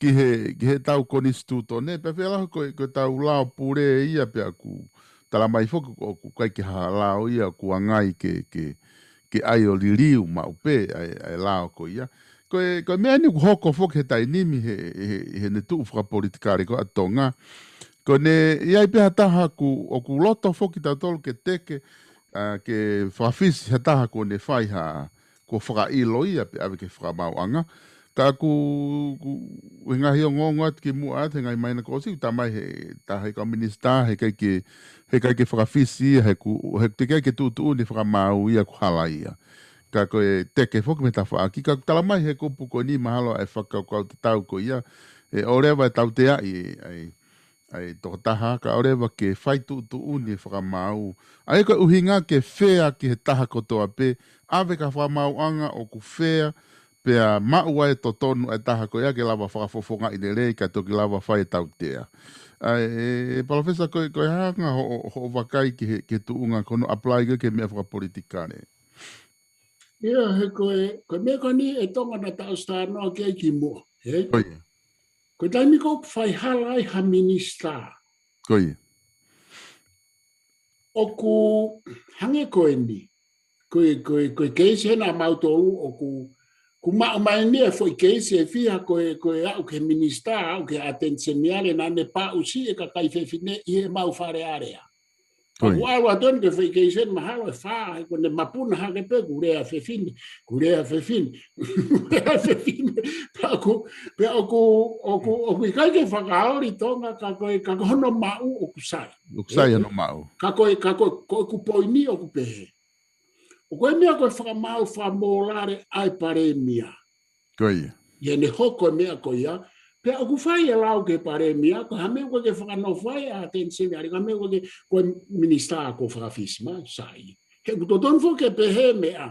ki he, ki he tau konisitūtone. Pea fēfē ʻaho ko e, ko e tau lao pule ia pea ʻoku talamai foki ʻoku ʻikai ke ha lao ia ʻoku ʻangai ke, ke, ke ʻai ʻo liliu maʻu pē ʻa e, ʻa e lao ko ia. Ko e, ko e meʻa eni ʻoku hoko foki he taimi ni he, he, he ʻene tuʻu fakapolitikale ko ē ʻa Tonga. Ko ʻene ʻi ai pē ha taha ʻoku, ʻoku loto foki tautolu ke teke, ʻa, ke fakafisi ha taha kuo ne fai ha, kuo fakaʻilo ia pe ʻave ki he fakamaauʻanga. Ka ʻoku, ʻoku, he ngaahi ongoongo atu kimuʻa atu, he ngaahi māhina kuo ʻosi, ʻoku talamai he taha ʻi he kau minisitā, heʻikai ke, heʻikai ke fakafisi ia, he ʻoku, he ʻoku teʻeki ai ke tuʻutuʻuni e fakamaau ia ʻoku hala ia. Ka ko e teke foki mei he tafaʻaki, ka ʻoku talamai he kupu ko eni mahalo ʻa e fakakaukau tatau ko ia, ʻe ʻoua leva ʻe tauteaʻi, ʻa e, ʻa e tokotaha, kae ʻoua leva ke fai tuʻutuʻuni e fakamaau. ʻA ia ko e ʻuhinga ke fair ki he taha kotoa pē, ʻave ki ha fakamaauʻanga ʻoku fair, pea maʻu ai e totonu ʻa e taha ko ia ke lava fakafofongaʻi lelei kae toki lava fai e tautea. ʻA e, e, Palōfesa, ko e, ko e hā hoʻo, hoʻo vakai ki he, ki he tuʻunga ko hono apply ko ē ki he meʻa fakapolitikale? ʻIo, he ko e, ko e meʻa ko eni ʻe Tonga naʻa tau ʻosi talanoa ki ai kimuʻa, ē? Ko ia. Ko e taimi ko ē ʻoku faihala ai ha minisitā. Ko ia. ʻOku hangē ko eni. Ko e, ko e, ko e keisi hena ʻamautolu ʻoku, ʻoku maʻu mai eni e foʻi keisi ʻe fiha ko e, ko e aʻu ki he minisitā, aʻu ki he ʻAteni Seniale naʻa ne paʻusiʻi e kakai fefine ʻi heʻemau Fale Alea. Ko ia. ʻOku ʻalu atu eni ki he foʻi keisi eni mahalo ʻe fā, he ko ʻene mapuna hake pē, ʻoku lea fefine, ʻoku lea fefine, ʻoku lea fefine. Pea ʻoku, pea ʻoku, ʻoku, ʻoku ʻikai ke fakaoli Tonga ka ko e, ka ko hono maʻu ʻoku sai. ʻOku sai hono maʻu. Ka ko e, ka ko e, ko ʻeku poini ʻoku pehē. ʻOku ʻi ai e meʻa ko e fakamaau fakamōlale ʻa e Palēmia. Ko ia. ʻI heʻene hoko e meʻa ko ia, pea ʻoku fai e lau ki he Palēmia, ko e hā e meʻa ʻoku ke fakanofo ai ʻa e ʻAteni Seniale, ko e hā e meʻa ʻoku ke, ko e minisitā kuo fakafisi mai, sai. He ʻoku totonu foki ke pehē e meʻa.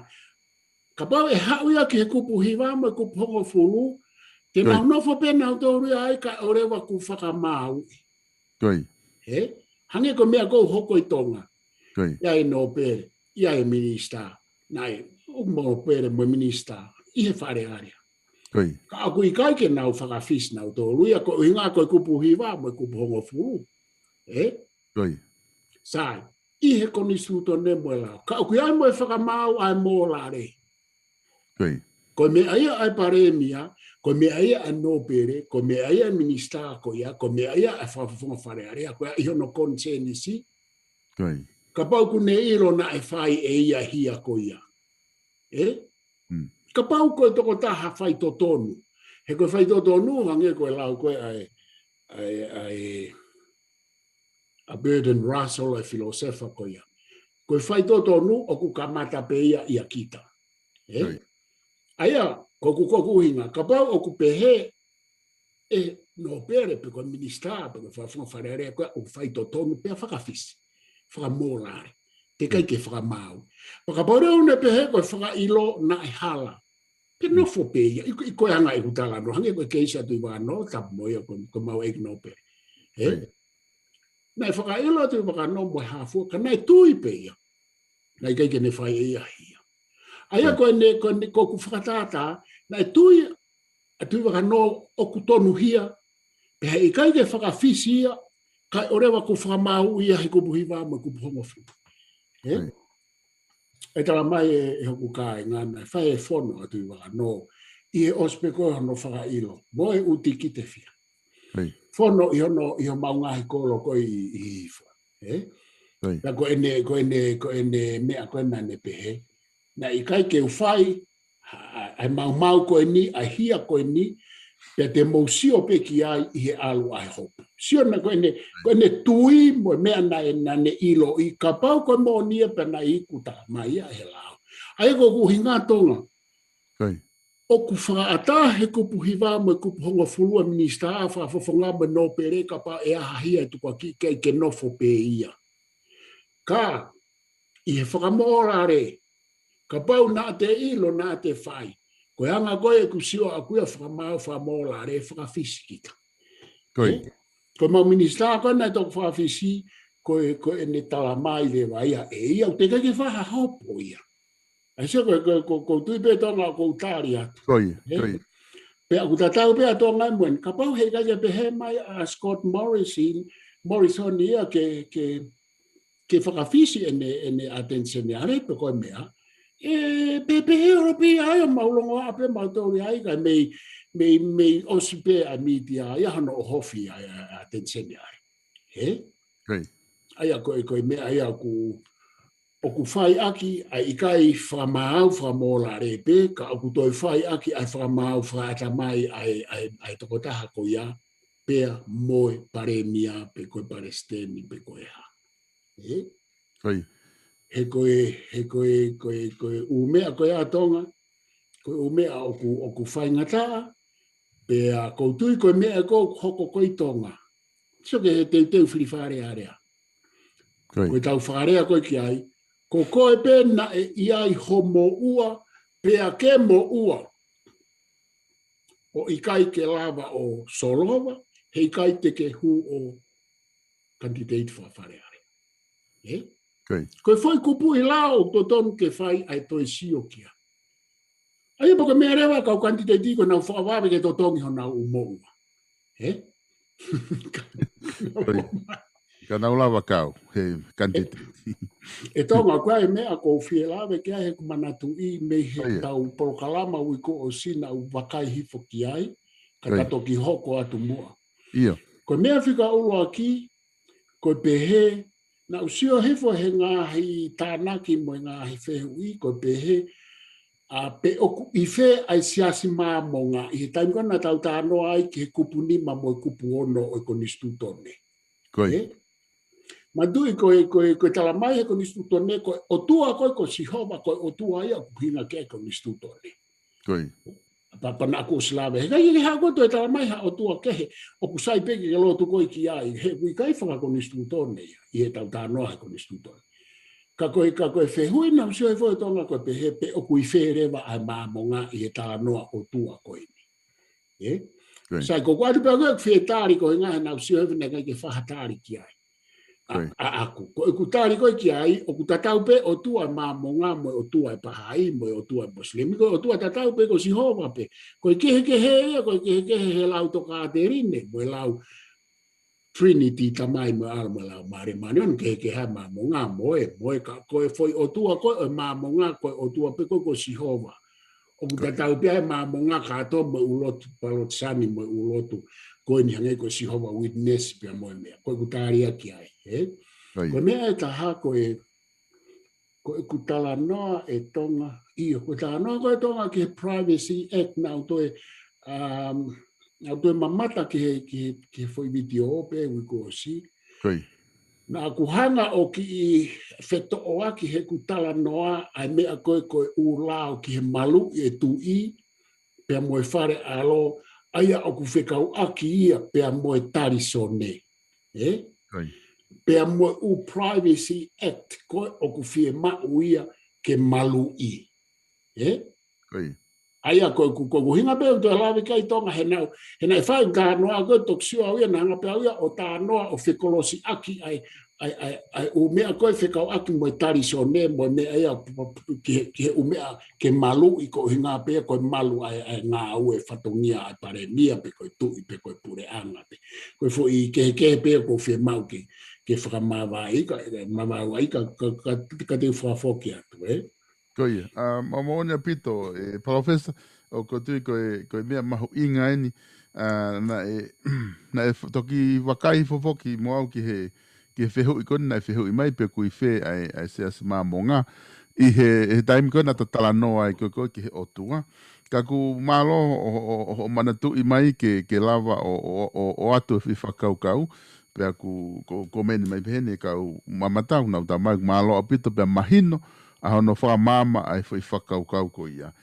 Kapau ʻe haʻu ia ki he kupu hiva mo e kupu hongofulu, te nau nofo pē nautolu ia ai kae ʻoua leva kuo fakamaauʻi. Ko ia. Ē? Hangē ko e meʻa ʻoku hoko ʻi Tonga. Ko ia. ʻI ai e nōpele, ʻi ai e minisitā. Naʻe, ʻoku nōpele mo e minisitā ʻi he Fale Alea. Ko ia. Ka ʻoku ʻikai ke nau fakafisi nautolu ia ko e ʻuhinga ko e kupu hiva mo e kupu hongofulu. Ē? Ko ia. Sai, ʻi he konisitūtone mo e lao. Ka ʻoku ʻi ai mo e fakamaau ʻa e mōlale. Ko ia. Ko e meʻa ia ʻa e Palēmia, ko e meʻa ia ʻa e nōpele, ko e meʻa ia ʻa e minisitā ko ia, ko e meʻa ia ʻa e fakafofonga Fale Alea ko ia ʻi hono konisēnisi. Ko ia. Kapau ʻoku ne ʻilo naʻe fai ʻe ia e hia ko ia. Ē? Mm. Kapau ko e tokotaha faitotonu. He ko e faitotonu, hangē ko e lau ko ē ʻa e, ʻa e, ʻa e, ʻa Bertrand Russell e filōsefa ko ia. Ko e faitotonu ʻoku kamata pē ia ʻia kita. Ē? Ko ia. ʻA ia, ko ʻeku, ko ʻeku ʻuhinga, kapau ʻoku pehē ʻe nōpele pe ko e minisitā, pe ko e fakafofonga Fale Alea ko ia ʻoku faitotonu pea fakafisi. Fakamōlale. Teʻeki ai ke fakamaau. Pea kapau leva ʻoku ne pehē ko e fakaʻilo naʻe hala. Pea nofo pē ia, ʻi, ʻi ko e anga ʻeku talanoa, hangē ko e keisi ʻa Tuʻivakanō, tapu mo ia, ko, ko ʻemau ʻeiki nōpele. Ē? Ko ia. Naʻe fakaʻilo ʻa Tuʻivakanō mo e hā fua, ka naʻe tui pē ia. Naʻe ʻikai ke ne fai ʻe ia e hia. ʻA ia ko ia. Ko ʻene, ko ʻene, ko ʻeku fakatātā, naʻe tui ʻa Tuʻivakanō ʻoku tonuhia, pea heʻikai ke fakafisi ia, Kae ʻoua leva kuo fakamaau ia he kupu hiva mo e kupu hongofulu. Ē? ʻE talamai ʻe, ʻe hoku kāinga naʻe fai e fono ʻa Tuʻivakanō ʻi he ʻosi pē ko ē hono fakaʻilo mo e ʻuti ki te fia. Fono ʻi hono, ʻi homau ngaahi kolo ko ē ʻi, ʻi Hihifo. Ē? Pea ko ʻene, ko ʻene, ko ʻene meʻa ko ē naʻa ne pehē, naʻe ʻikai ke u fai ʻa, ʻa, ʻa e maumau ko eni, ʻa e hia ko eni, pea te mou sio pē ki ai ʻi he ʻalu ʻa e hopo. Sio naʻe ko ʻene, ko ʻene tui mo e meʻa naʻe, naʻa ne ʻiloʻi, kapau ko e moʻoni ia pea naʻe iku talamai ia ʻe he lao. ʻA ia ko ʻeku ʻuhinga Tonga. ʻOku fakaʻatā he kupu hiva mo e kupu hongofulu ʻa e minisitā fakafofonga mo e nōpele kapau ʻe ʻi ai ha hia ʻe tukuakiʻi ke nofo pē ia. Ka, ʻi he fakamōlale, kapau naʻa te ʻilo naʻa te fai. Ko e anga ko ē ʻeku sio ʻaʻaku ia fakamaau fakamōlale fakafisi kita. Ko e mau minisitā ko ē naʻe toki fakafisi, ko e, ko ʻene talamai leva ia ʻe ia, ʻoku teʻeki ke fai ha hopo ia. ʻAi sio ko, ko, ko, ko tui pē Tonga ko u tali atu. Pea ʻoku tatau pē ʻa Tonga mo eni. Kapau heʻikai ke pehē mai ʻa Scott Morrison, Morrison ia ke, ke, ke fakafisi ʻene, ʻene ʻAteni Seniale pe ko e meʻa. ʻE, pē, pehē ʻoku pē ʻa ia mau longoaʻa pē mau toli ai ka mei, mei, mei ʻosi pē ʻa e mītia ia hono ʻohofi ʻa, ʻa, ʻa e ʻAteni Seniale. Ē? ʻA ia ko e, ko e meʻa ia ʻoku, ʻoku fai ʻaki ʻa e ʻikai fakamaau fakamōlale pē, ka ʻoku toe fai ʻaki ʻa e fakamaau fakaʻatamai ʻa e, ʻa e, ʻa e tokotaha ko ia, pea mo e palēmia pe ko e palesiteni pe ko e hā. Ē? He ko e, he ko e, ko e, ko e ʻū meʻa ko ē ʻa Tonga, ko e ʻū meʻa ʻoku, ʻoku faingataʻa, pea ko u tui ko e meʻa ko ē ʻoku hoko ko ē ʻi Tonga. Sio ki he teuteu fili Fale Alea. Ko e tau Fale Alea ko ē ki ai, ko koe pē naʻe ʻi ai ho moʻua, pea ke moʻua. ʻOku ʻikai ke lava ʻo solova, heʻikai te ke hū ʻo kanititeiti faka-Fale Alea. Ē? Ko e foʻi kupuʻi lao ʻoku totonu ke fai ʻa e toe sio ki ai. ʻA ia pea ko e meʻa leva kau kanititeiti ko ʻenau fakavave ke totongi honau ʻū moʻua. Ē? Ka nau lava kau, he kanititeiti. ʻE Tonga, ko e meʻa ʻoku ou fie lave ki ai he ʻoku ou manatuʻi mei he tau polokalama uike kuo ʻosi naʻa ku vakai hifo ki ai, ka ta toki hoko atu muʻa. Ko e meʻa fika ʻuluaki, ko e pehē, naʻa ku sio hifo he ngaahi tānaki mo e ngaahi fehuʻi, ko e pehē, ʻa pe ʻoku ʻi fē ʻa e Siasi Māmonga, ʻi he taimi ko ē naʻa tau talanoa ai ki he kupu nima mo e kupu ono ʻo e Konisitūtone. Ē? Manatuʻi ko e, ko e, ko e talamai he Konisitūtone, ko e ʻOtua ko ē ko Sihova, ko e ʻOtua ia ʻoku ʻuhinga ki ai e Konisitūtone. Pea, pea naʻa ku ʻosi lave. Heʻikai ke hā ko ē toe talamai ha ʻotua kehe, ʻoku sai pē ke lotu koe ki ai, he ʻoku ʻikai faka-Konisitūtone ia, ʻi he tau talanoa he Konisitūtone. Ka ko e, ka ko e fehuʻi naʻa ku sio hifo ʻe Tonga ko e pehē pe ʻoku ʻi fē leva ʻa e Māmonga ʻi he talanoa ʻOtua ko eni. Ē? Sai, ko ʻeku ʻatu pē ʻoku fie tali ko e ngaahi naʻa ku sio hifo naʻe ʻikai ke fai ha tali ki ai. ʻA, ʻaʻaku. Ko ʻeku tali ko ē ki ai, ʻoku tatau pē ʻOtua Māmonga mo e ʻOtua ʻa e Pahai, mo e ʻOtua ʻa e Mosilemi, ko e ʻOtua tatau pē ko Sihova pē. Ko e kehekehe ia, ko e kehekehe he lau tokāteline, mo e lau Trinity Tamai mo e ʻAlo mo e Laumālie Māʻoniʻoni, kehekehe ʻa e Māmonga mo e, mo e ka, ko e foʻi ʻOtua ko ē ʻo e Māmonga, ko e ʻOtua pē ko ē ko Sihova. ʻOku tatau pē ʻa e Māmonga kātoa mo e ʻū lotu Palotisani mo e ʻū lotu ko eni hangē ko e Sihova Witness pea mo e meʻa. Ko ʻeku tali ia ki ai, ē? Ko e meʻa ʻe taha ko e, ko ʻeku talanoa ʻe Tonga, ʻio, ko e talanoa ko ē ʻe Tonga ki he Privacy Act naʻa ku toe, um, naʻa ku toe mamata ki he, ki he, ki he foʻi vitiō pē uike kuo ʻosi. Naʻa ku hanga ʻo kiʻi fetoʻoaki heʻeku talanoa ʻa e meʻa ko ē ko e ʻū lao ki he maluʻi e tuʻi, pea mo e Fale ʻAlo, ʻa ia ʻoku fekauʻaki ia, pea mo e talisone. Ē? Pea mo e ʻū Privacy Act, ko ē ʻoku fiemaʻu ia ke maluʻi. Ē? ʻA ia ko ʻeku, ko ʻeku ʻuhinga pē ʻoku toe lave ki ai Tonga he naʻu, he naʻe fai ʻeku talanoa ko ē toki sio au ia naʻa hanga pē au ia ʻo talanoa ʻo fekolosiʻaki ʻa e, ʻa e, ʻa e, ʻa e ʻū meʻa ko ē fekauʻaki mo e talisone, mo e meʻa ia ki he, ki he ʻū meʻa ke maluʻi ko e ʻuhinga pē ko e malu ʻa e, ʻa e ngāue fatongia ʻa e palēmia pe ko e tuʻi pe ko e puleʻanga pē. Ko e foʻi kehekehe pē ʻoku ou fiemaʻu ke, ke fakamavaeʻi ka, mavaeʻi ka, ka, ka, ka te u fakafoki atu, ē? Ko ia, ʻa, mālō ʻaupito, ʻe Palōfesa, ʻoku ou tui ko e, ko e meʻa mahuʻinga eni, ʻa, naʻe, naʻe f-, toki vakai fofoki mo au ki he, ki he fehuʻi ko eni naʻe fehuʻi mai pe ʻoku ʻi fē ʻa e, ʻa e Siasi Māmonga. ʻI he, he taimi ko ē naʻa ta talanoa ai ko ē, ko ē ki he ʻOtua. Ka ʻoku mālō ʻo, ʻo, ʻo, ʻo manatuʻi mai ke, ke lava ʻo, ʻo, ʻo, ʻoatu e foʻi fakakaukau. Pea ʻoku, ko, ko e meʻa ni mai pehē ni kau mamata ʻoku nau tala mai, mālō ʻaupito pea mahino, ʻa hono fakamaama ʻa e foʻi fakakaukau ko ia.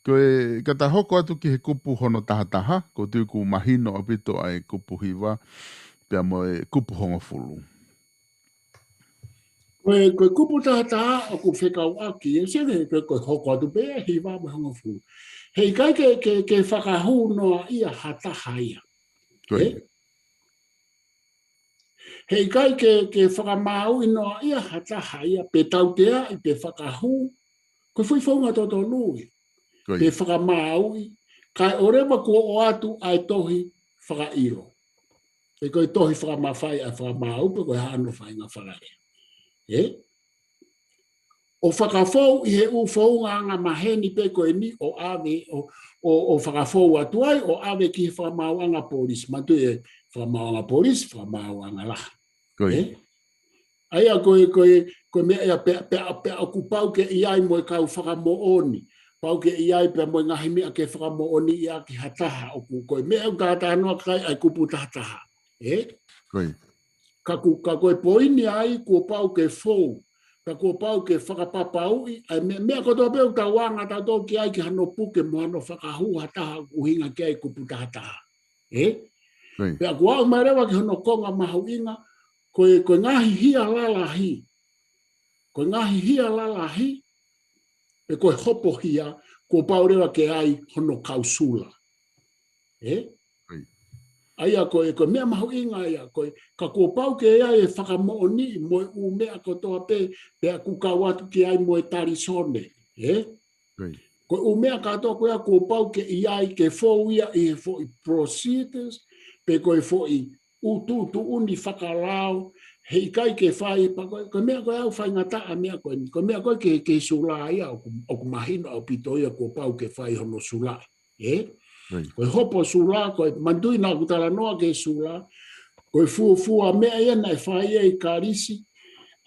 Ko e, ka ta hoko atu ki he kupu hono tahataha, ʻoku ou tui ʻoku mahino ʻaupito ʻa e kupu hiva, pea mo e kupu hongofulu. Ko e, ko e kupu tahataha ʻoku fekauʻaki, ʻe se ke, ke, ko e hoko atu pē hiva mo e hongofulu. He ʻikai ke, ke, ke fakahū noaʻia ha taha ia. Ko ia. Ē? He ʻikai ke, ke fakamāuʻi noaʻia ha taha ia, pe tauteaʻi, pe fakahū, ko e foʻi founga totonu ia. Ko ia. Pe fakamāuʻi, kae ʻoua leva kuo ʻoatu ʻa e tohi fakaʻilo. Pe ko e tohi fakamafai ʻa e fakamaau, pe ko e hā hono faʻahinga fakalea. Ē? ʻO fakafou ʻi he ʻū founga angamaheni pē ko eni ʻo ʻave, ʻo, ʻo, ʻo fakafou atu ai, ʻo ʻave ki he fakamaauʻanga polisi. Manatuʻi e fakamaauʻanga polisi, fakamaauʻanga lahi. Ko ia. Ē? ʻA ia ko e, ko e, ko e meʻa ia pea, pea, pea ʻoku pau ke ʻi ai mo e kau fakamoʻoni. Pau ke ʻi ai pea mo e ngaahi meʻa ke fakamoʻoniʻi ʻaki ha taha ʻoku, ko e meʻa ʻoku talanoa ki ai ʻa e kupu tahataha. Ē? Ko ia. Ka ʻoku, ka ko e poini ai, kuo pau ke fou. Ka kuo pau ke fakapapauʻi, ʻa e meʻa, meʻa kotoa pē ʻoku tau anga tautolu ki ai ki hano puke mo hano fakahū ha taha ʻuhinga ki ai kupu tahataha. Ē? Ko ia. Pea ʻoku aʻu mai leva ki hono konga mahuʻinga, ko e, ko e ngaahi hia lalahi. Ko e ngaahi hia lalahi, pe ko e hopo hia, kuo pau leva ke ʻi ai hono kau sula. Ē? Ko ia. ʻA ia ko e, ko e meʻa mahuʻinga ia, ko e, ka kuo pau ke ʻi ai e fakamoʻoniʻi mo e ʻū meʻa kotoa pē, pea ʻoku kau atu ki ai mo e talisone. Ē? Ko ia. Ko e ʻū meʻa kātoa ko ia kuo pau ke ʻi ai ke fou ia ʻi he foʻi procedures, pe ko e foʻi ʻū tuʻutuʻuni fakalao, he ʻikai ke fai, pea ko e, ko e meʻa ko e ʻoku faingataʻa meʻa ko eni, ko e meʻa ko e ke, ke sula ia ʻoku, ʻoku mahino ʻaupito ia kuo pau ke fai hono sula. Ē? Right. Ko e hopo sula, ko e manatuʻi naʻa ku talanoa ki he sula, ko e fuofua meʻa ia naʻe fai ʻe Kalisi,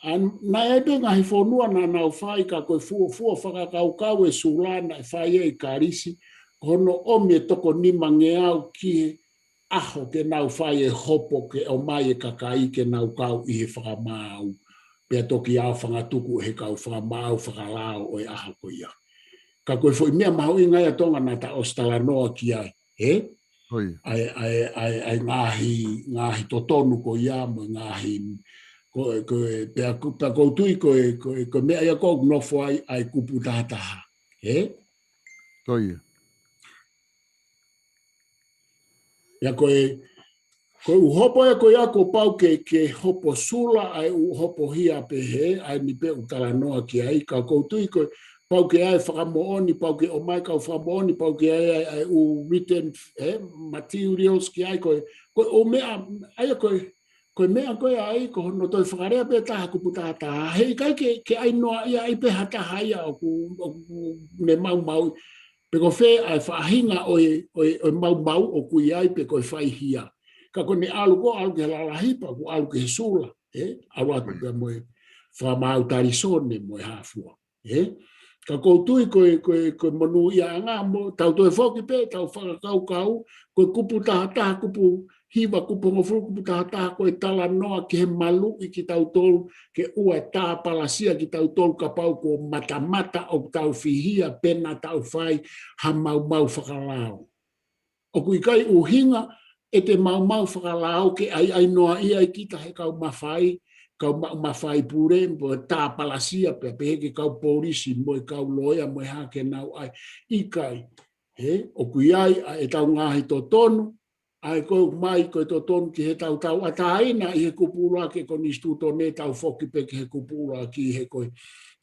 ʻa, naʻe ʻi ai pē ngaahi fonua naʻa nau fai ka ko e fuofua fakakaukau e sula naʻe fai ʻe Kalisi, ko hono ʻomi e toko nimangeau ki he ʻaho ke nau fai e hopo ke ʻomai e kakai ke nau kau ʻi he fakamaau, pea toki ʻaofangatuku he kau fakamaau fakalao ʻo e ʻaho ko ia. Ka ko e foʻi meʻa mahuʻinga ia Tonga naʻa ta ʻosi talanoa ki ai, ē? Ko ia. ʻA e, ʻa e, ʻa e, ʻa e ngaahi, ngaahi totonu ko ia, mo e ngaahi, ko, ko e, pea ku, pea ʻoku ou tui ko e, ko e, ko e meʻa ia ʻoku nofo ai, ʻa e kupu tahataha, ē? Ko ia. Ia ko e, ko e ʻū hopo ia ko ia kuo pau ke, ke hopo sula ʻa e ʻū hopo hia pehē, ʻa eni pē ʻoku talanoa ki ai, ka ʻoku ou tui ko e pau ke ʻi ai fakamoʻoni, pau ke ʻomai kau fakamoʻoni, pau ke ʻi ai ʻa e, ʻa e ʻū written, ē, materials ki ai, ko e, ko e ʻū meʻa, ʻa ia ko e, ko e meʻa ko ia ai, ko hono toe fakalea pē taha kupu tahataha, he ʻikai ke, ke ʻi ai noaʻia ai pē ha taha ia ʻoku, ʻoku ne maumau, pe ko fē ʻa e faʻahinga ʻo e, ʻo e, ʻo e maumau ʻoku ʻi ai pe ko e fai hia. Ka ko ʻene ʻalu ko ē ʻalu ki he lalahi pea ʻoku ʻalu ki he sula, ē? ʻAlu atu pea mo e fakamaau talisone mo e hā fua, ē? Ka ʻoku ou tui ko e, ko e, ko e monūʻiaʻanga mo tau toe foki pē, tau fakakaukau, ko e kupu tahataha, kupu hiva, kupu hongofulu, kupu tahataha, ko e talanoa ki he maluʻi kitautolu, ke ʻoua ʻe tāpalasia kitautolu kapau kuo matamata ʻoku tau fihia pe naʻa tau fai ha maumau fakalao. ʻOku ʻikai ʻuhinga ʻete maumau fakalao ke ʻai, ʻai noaʻia ai kita he kau mafai, kau ma-, mafai pule, mo e tāpalasia pea pehē ki he kau polisi, mo e kau loea, mo e hā ke nau ʻai. ʻIkai, ē, ʻoku ʻi ai ʻa ʻetau ngaahi totonu, ʻA ia ko e ʻomai ko e totonu ki he tau tauʻatāina ʻi he kupu ʻuluaki ʻo e konisitūtone, tau foki pē ki he kupu ʻuluaki, he ko e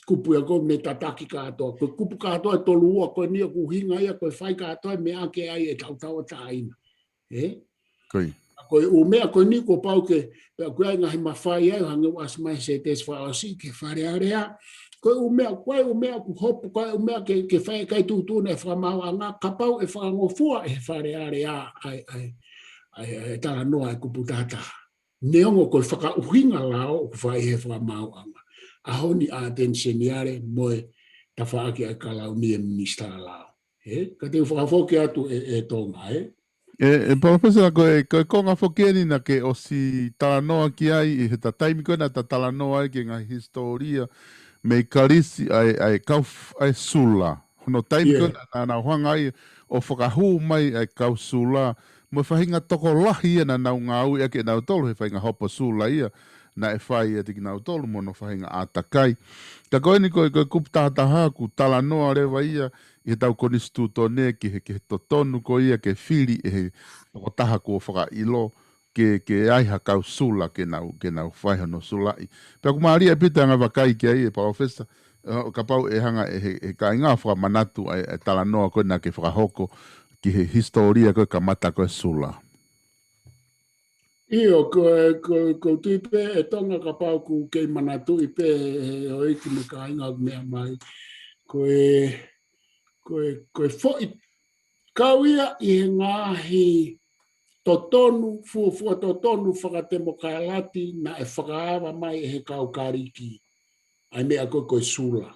kupu ia ko ē ne tataki kātoa. Ko e kupu kātoa ʻe tolu ua ko eni ʻoku ʻuhinga ia ko e fai kātoa e meʻa ke ʻai e tau tauʻatāina. Ē? Ko ia. Ko e ʻū meʻa ko eni kuo pau ke, pea ʻoku ʻi ai e ngaahi mafai ai, hangē ʻoku ʻasi mai he sētesi fakaʻosi ki he Fale Alea. Ko e ʻū meʻa, ko e ʻū meʻa ʻoku hopo, ko e ʻū meʻa ke, ke fai ʻikai tuʻutuʻuni e fakamaauʻanga, kapau ʻe fakangofua ʻe he Fale Alea ʻa e, ʻa e, ʻa e, ʻa e talanoa ʻa e kupu tahataha. Neongo ko e fakaʻuhinga lao ʻoku fai he fakamaauʻanga. ʻAho ni ʻa e ʻAteni Seniale mo e tafaʻaki ʻa e Kalauni ʻa e Minisitā Lao. Ē? Ka te u fakafoki atu ʻe, ʻe Tonga, ē? ʻE, ʻe Palōfesa, ko e, ko e konga foki eni naʻa ke ʻosi talanoa ki ai ʻi he ta taimi ko ē naʻa ta talanoa ai ki he ngaahi hisitōlia mei Kalisi ʻa e, ʻa e kau f-, ʻa e Sula. Hono taimi ko ē naʻa, naʻa nau hanga ai ʻo fakahū mai ʻa e kau Sula. Mo e faʻahinga tokolahi ia naʻa nau ngāueʻaki ʻe nautolu he faʻahinga hopo Sula ia naʻe fai ʻiate kinautolu mo hono faʻahinga ʻātakai. Ka ko eni ko e, ko e kupu tahataha ʻoku talanoa leva ia ʻi he tau konisitūtone ki he, ki he totonu ko ia ke fili ʻe he tokotaha kuo fakaʻilo ke, ke ʻai ha kau Sula ke nau, ke nau fai hono Sulaʻi. Pea ʻoku mālie ʻaupito e anga vakai ki ai ʻe Palōfesa, ē, kapau ʻe hanga ʻe he, he kāinga ʻo fakamanatu ʻa e, ʻa e talanoa ko ē naʻa ke fakahoko ki he hisitōlia ko ē kamata ko ē Sula. ʻIo, ko e, ko, ko e tui pē ʻe Tonga kapau ʻoku kei manatuʻi pē ʻe he houʻeiki mo e kāinga ʻoku meʻa mai. Ko e, ko e, ko e foʻi kau ia ʻi he ngaahi totonu, fuofua totonu fakatemokālati naʻe fakaava mai ʻe he kau Kalisi. ʻA e meʻa ko ē ko e Sula.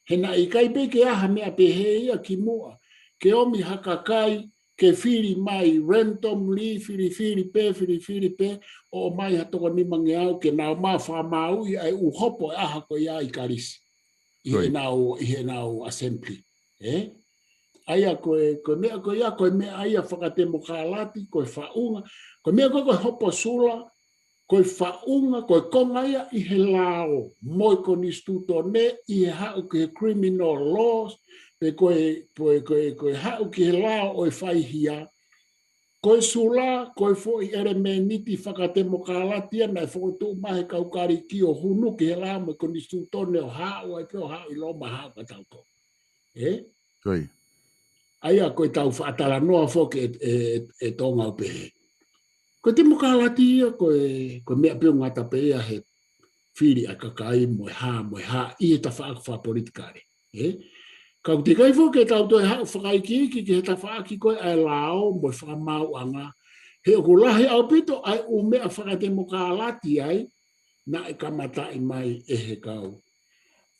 He naʻe ʻikai pē ke ʻi ai ha meʻa pehē ia kimuʻa. Ke ʻomi ha kakai, ke fili mai randomly, filifili pē, filifili pē, ʻo ʻomai ha toko nimangeau, ke nau ō mai ʻo fakamaauʻi ʻa e ʻū hopo ʻa e ʻaho ko ia ʻi Kalisi. ʻI heʻenau, ʻi heʻenau assembly. Ē? ʻA ia ko e, ko e meʻa ko ia, ko e meʻa ia fakatemokālati, ko e faʻunga, ko e meʻa ko ē ko e hopo Sula, ko e faʻunga, ko e konga ia ʻi he lao, mo e konisitūtone ʻi he haʻu ki he criminal laws, pe ko e, ko e, ko e, ko e haʻu ki he lao ʻo e faihia, ko e Sula, ko e foʻi ʻelemēniti fakatemokālati ia naʻe fokotuʻu mai he kau Kalisi ʻo hunu ki he lao mo e konisitūtone ʻo haʻu ai pē ʻo haʻu ʻi Loma haʻu ka tau ko. Ē? Ko ia. ʻA ia ko e tau faʻa talanoa foki ʻe, ʻe, ʻe Tonga ʻo pehē. Ko e temokālati ia, ko e, ko e meʻa pē ʻoku ngata pē ia he fili ʻa e kakai mo e hā, mo e hā, ʻi he tafaʻaki fakapolitikale. Ē? Ka ʻoku teʻeki ai foki ke tau toe haʻu fakaikiiki ki he tafaʻaki ko ē ʻa e lao mo e fakamaauʻanga. He ʻoku lahi ʻaupito ʻa e ʻū meʻa fakatemokālati ai, naʻe kamataʻi mai ʻe he kau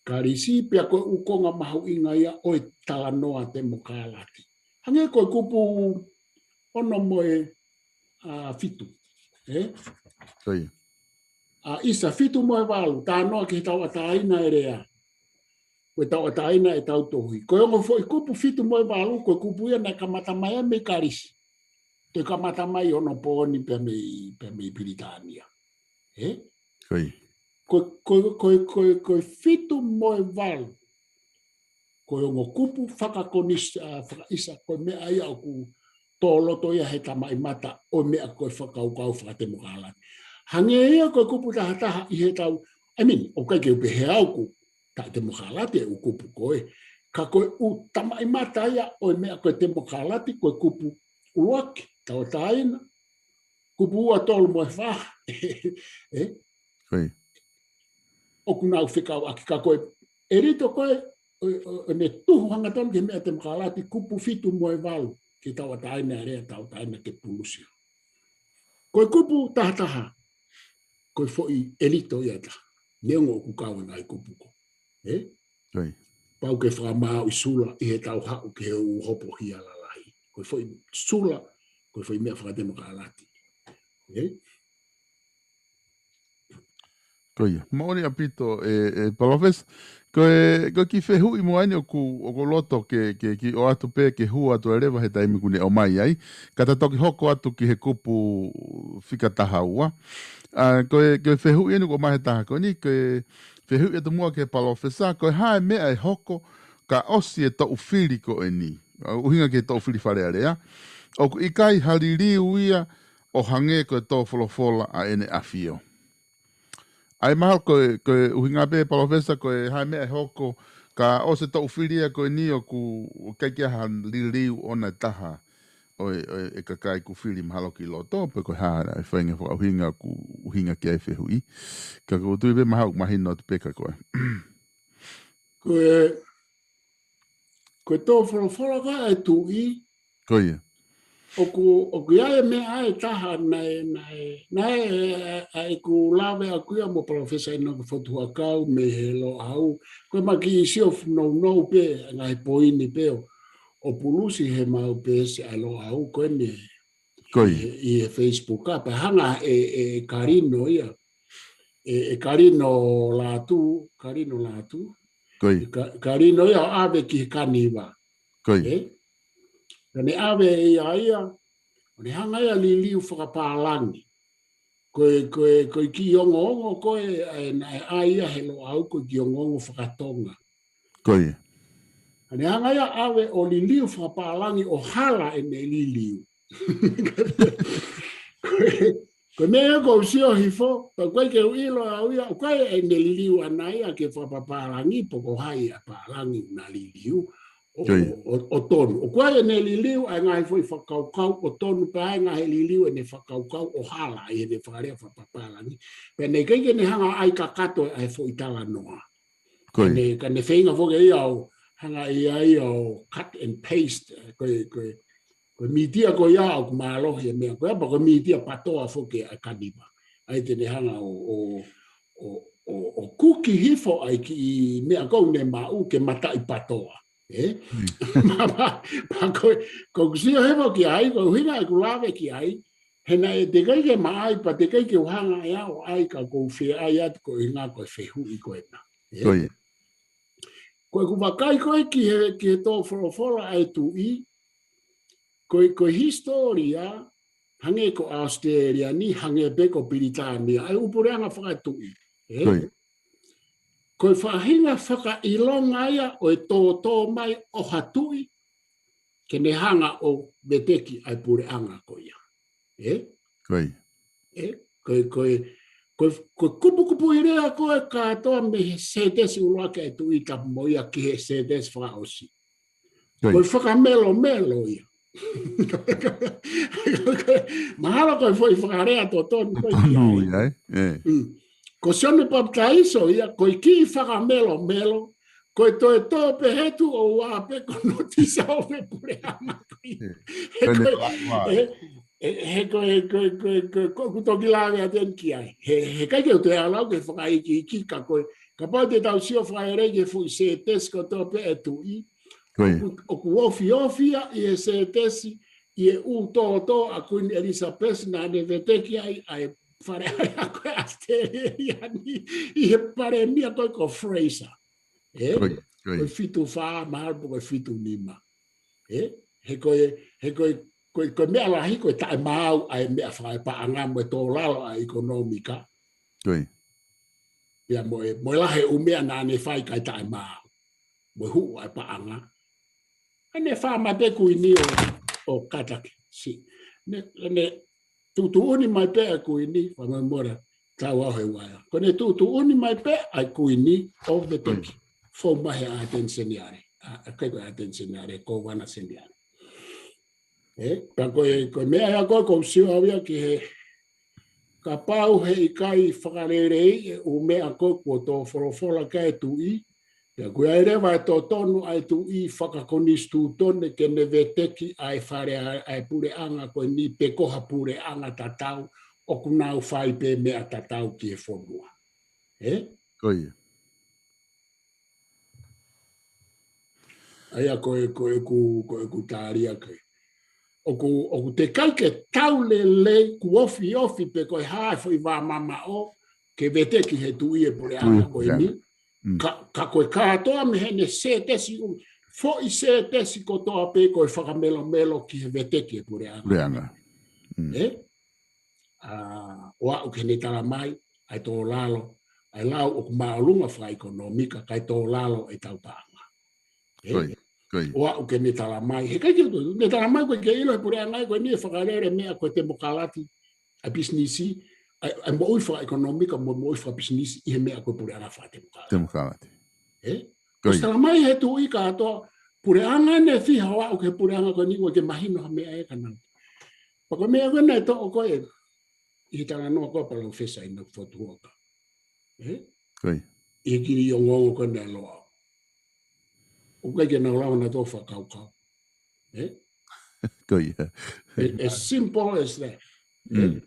Kalisi, pea ko e ʻū konga mahuʻinga ia ʻo e talanoa temokālati. Hangē ko e kupu ono mo e, ʻa, fitu. Ē? Ko ia. ʻA, ʻisa, fitu mo e valu, talanoa ki he tauʻatāina ʻe lea. Ko e tauʻatāina ʻe tautohi. Ko e ongo foʻi kupu fitu mo e valu, ko e kupu ia naʻe kamata mai ai mei Kalisi. Toe kamata mai ʻi onopooni pea mei, pea mei Pilitānia. Ē? Ko ia. Ko, ko, ko, ko, ko e fitu mo e valu. Ko e ongo kupu fakakonis-, ʻa, fakaʻisa, ko e meʻa ia ʻoku tō loto ia he tamaʻimata ʻo e meʻa ko e fakakaukau fakatemokālati. Hangē ia ko e kupu tahataha ʻi he tau, I mean, ʻoku ʻikai ke u pehē au ʻoku taʻetemokālati e ʻū kupu ko ē. Ka ko e ʻū tamaʻimata ia ʻo e meʻa ko e temokālati, ko e kupu ʻuluaki, tauʻatāina, kupu ua, tolu mo e fā. Ē? Ko ia. ʻOku nau fekauʻaki ka ko e ʻelito ko ē, ʻo, ʻo, ʻo ne tuhu hangatonu ki he meʻa temokālati, kupu fitu mo e valu, ki he tauʻatāina ʻe lea, tauʻatāina ke pulusia. Ko e kupu tahataha, ko e foʻi ʻelito ia ʻe taha. Neongo ʻoku kau e ngaahi kupu ko. Ē? Ko ia. Pau ke fakamaauʻi Sula ʻi he tau haʻu ki he ʻū hopo hia lalahi. Ko e foʻi Sula, ko e foʻi meʻa fakatemokālati. Ē? Ko ia. Moʻoni ʻaupito, ʻe, ʻe Palōfesa. Ko e, ko e kiʻi fehuʻi muʻa eni ʻoku, ʻoku ou loto ke, ke, ke ʻoatu pē, ke hū atu ai leva he taimi kuo ne ʻomai ai. Ka ta toki hoko atu ki he kupu fika taha ua. ʻA, ko e, ko e fehuʻi eni ʻoku ʻomai he taha ko eni, ko e fehuʻi atu muʻa ki he Palōfesa, ko e hā e meʻa ʻe hoko, ka ʻosi e toʻu fili ko eni. ʻA, ʻuhinga ki he toʻu fili Fale Alea. ʻOku ʻikai ha liliu ia ʻo hangē ko e tō folofola ʻa ʻEne ʻAfio. ʻA ia mahalo ko e, ko e ʻuhinga pē Palōfesa ko e hā e meʻa ʻe hoko, ka ʻosi e toʻu fili ia ko eni ʻoku ʻikai ke ʻi ai ha liliu ʻona ʻe taha ʻo e, ʻo e kakai kuo fili mahalo ki loto, pe ko e hā e faʻahinga fakaʻuhinga ʻoku ʻuhinga ki ai e fehuʻi. Ka ʻoku ou tui pē mahalo ʻoku mahino atu pē kia koe. Ko e, ko e tō folofola ko ē ʻa e tuʻi. Ko ia. ʻOku, ʻoku ʻi ai e meʻa ʻe taha naʻe, naʻe, naʻe, ʻa ʻeku lave ʻaʻaku ia mo Palōfesa ʻInoke Fotu Huʻakau mei he Loʻau. Ko e ma kiʻi sio fu nounou pē, ngaahi poini pē ʻo, ʻo pulusi he mau peesi ʻa e Loʻau ko eni. Ko ia. ʻI he, ʻi he Facebook ʻa, pea hanga ʻe, ʻe Kalino ia. ʻE, ʻe Kalino Lātū, Kalino Lātū. Ko ia. Ka-, Kalino ia ʻo ʻave ki he Kaniva. Ko ia. ʻE? Ka ne ʻave ʻe ia ia, ʻo ne hanga ia liliu fakapālangi. Ko e, ko e, ko e kiʻi ongoongo ko ē, ʻa e, naʻe ʻai ia he Loʻau ko e kiʻi ongoongo fakatonga. Ko ia. Ka ne hanga ia ʻave ʻo liliu fakapālangi ʻo hala ʻene liliu. Ko e, ko e meʻa ʻoku ou sio hifo, pea ʻoku ʻikai ke u ʻilo au ia, ʻoku ʻikai ʻene liliu ʻana ia ke fakapālangi, pe ko hai ʻa e pālangi naʻa liliu, ʻo, Ko ia. ʻo, ʻo, ʻo tonu. ʻOku ʻikai ʻene liliu ʻa e ngaahi foʻi fakakaukau ʻo tonu pea ʻi ai e ngaahi liliu ʻene fakakaukau ʻo hala ʻi heʻene fakalea fakapālangi. Pea naʻe ʻikai ke ne hanga ʻai kakato ʻa e foʻi talanoa. Ko ia. Ka ne, ka ne feinga foki ia ʻo hanga ia ia ʻo cut and paste, eh, ko e, ko e, ko e mītia ko ia ʻoku mālohi e meʻa ko ia, pea ko e mītia patoa foki ʻa e Kaniva. ʻA ia te ne hanga ʻo, ʻo, ʻo, ʻo, ʻo kuki hifo ʻa e kiʻi meʻa ko ē ne maʻu ke mataʻi patoa. ʻE? Mm. Ma, ma, ma ko e, ko ʻeku sio hifo ki ai, ko e ʻuhinga ʻeku lave ki ai, he naʻe teʻeki ai ke ma ʻai, pea teʻeki ai ke u hanga ʻe au ʻo ʻai ka ʻoku ou fie ʻai atu ko e ʻuhinga ko e fehuʻi ko ena. ʻE? Ko ia. Ko ʻeku vakai ko ē ki he, ki he tō folofola ʻa e tuʻi, ko e, ko e hisitōlia, hangē ko ʻAositelēlia ni, hangē pē ko Pilitānia, ʻa e ʻū puleʻanga fakatuʻi. ʻE? Ko ia. Ko e faʻahinga fakaʻilonga ia ʻo e tōtō mai ʻo ha tuʻi, ke ne hanga ʻo veteki ʻa e puleʻanga ko ia. ʻE? Ko ia. ʻE? Ko e, ko e, ko e, ko e kupukupuʻi lea ko ē kātoa mei he sētesi ʻuluaki ʻa e tuʻi tapu mo ia ki he sētesi fakaʻosi. Ko ia. Ko e fakamelomelo ia. Mahalo ko e foʻi fakalea totonu ko ē ki ai. Totonu ia, ē? ʻE. Mm. Ko Sione Papitaiso ia, ko e kiʻi fakamelomelo, ko e toe tō pē he tuʻo ua pē ko e nōtisi ʻo e puleʻanga ko ia. ʻE. He Pene ko e, ua. ʻE, ʻe, he ko e, ko e, ko e, ko e, ko ʻeku toki lave atu eni ki ai. He, he ʻikai ke u toe ʻalu au ke fakaikiiki ka ko e, kapau te tau sio fakaʻelei ki he foʻi sētesi kotoa pē ʻa e tuʻi. Ko ia. ʻOku, ʻoku ofiofi ia ʻi he sētesi, ʻi he ʻū tōtō ʻa Kuini ʻElisapesi naʻa ne veteki ai, ʻa e Fale Alea ko ē ʻAositelēlia ni, ʻi he palēmia ko ē ko Fraser. ʻE? Ko ia, ko ia. Ko e fitu fā, mahalo pe ko e fitu nima. ʻE? He ko e, he ko e, ko e, ko e meʻa lahi ko e taʻemaau ʻa e meʻa fakapaʻanga mo e tō lalo ʻa e ʻekonōmika. Ko ia. Pea mo e, mo e lahi e ʻū meʻa naʻa ne fai kae taʻemaau. Mo e huʻu ʻa e paʻanga. ʻA ʻene fāmai pē Kuini ʻo, ʻo kātaki. Si. Ne, ne tuʻutuʻuni mai pē ʻa e Kuini, fāmai mora, tau au he uaea. Ko ʻene tuʻutuʻuni mai pē ʻa e Kuini ʻo veteki. Mm. Fou mai he ʻAteni Seniale. ʻA, ʻa, ʻikai ko e ʻAteni Seniale, Kōvana Seniale. ʻE, pea ko e, ko e meʻa ia ko ē ʻoku ou sio au ia ki he, kapau he ʻikai fakaleleiʻi e ʻū meʻa ko ē kuo tō folofola ki ai e tuʻi, pea ʻoku ʻi ai leva e totonu ʻa e tuʻi fakakonisitūtone ke ne veteki ʻa e fale ʻa, ʻa e puleʻanga ko eni pe ko ha puleʻanga tatau, ʻoku nau fai pē meʻa tatau ki he fonua. ʻE? Ko ia. ʻA ia ko e, ko ʻeku, ko ʻeku tali ʻaki. ʻOku, ʻoku teʻeki ai ke tau lelei kuo ofiofi pe ko e hā e foʻi vā mamaʻo ke veteki he tuʻi e puleʻanga Tuʻi ko eni. puleʻanga. Mm. Ka, ka ko e kātoa mei heʻene sētesi ʻu, foʻi sētesi kotoa pē ko e fakamelomelo ki he veteki e puleʻanga. Puleʻanga. Mm. ʻE? ʻA, ʻo aʻu ki heʻene tala mai, ʻa e tō lalo, ʻa e lau ʻoku māʻolunga fakaʻekonōmika, kae tō lalo e tau paʻanga. ʻE? Ko ia. Ko ia. ʻO aʻu ke ne tala mai. He ʻikai ke, ne tala mai ko e ke ʻilo he puleʻanga ko eni ʻe fakalele meʻa ko e temokalati, ʻa e pisinisi, ʻa e, ʻa e moʻui fakaʻekonōmika mo e moʻui fakapisinisi ʻi he meʻa ko e puleʻanga fakatemokalati. Temokalati. Ē? Ko ia. Ko e tala mai he tuʻi kātoa, puleʻanga ne fiha ʻo aʻu ki he puleʻanga ko eni ʻoku ʻikai ke mahino ha meʻa ʻe ka nau. Pea ko e meʻa ko ē naʻe toʻo ko ē ʻi he talanoa ko ē ʻa Palōfesa ʻInoke Fotu Huʻakau. Ē? Ko ia. ʻI he kiʻi ongoongo ko ē naʻe Loʻau. ʻOku ʻikai ke nau lava nautolu fakakaukau. Ē? Ko ia. As simple as that. Ē? Mm.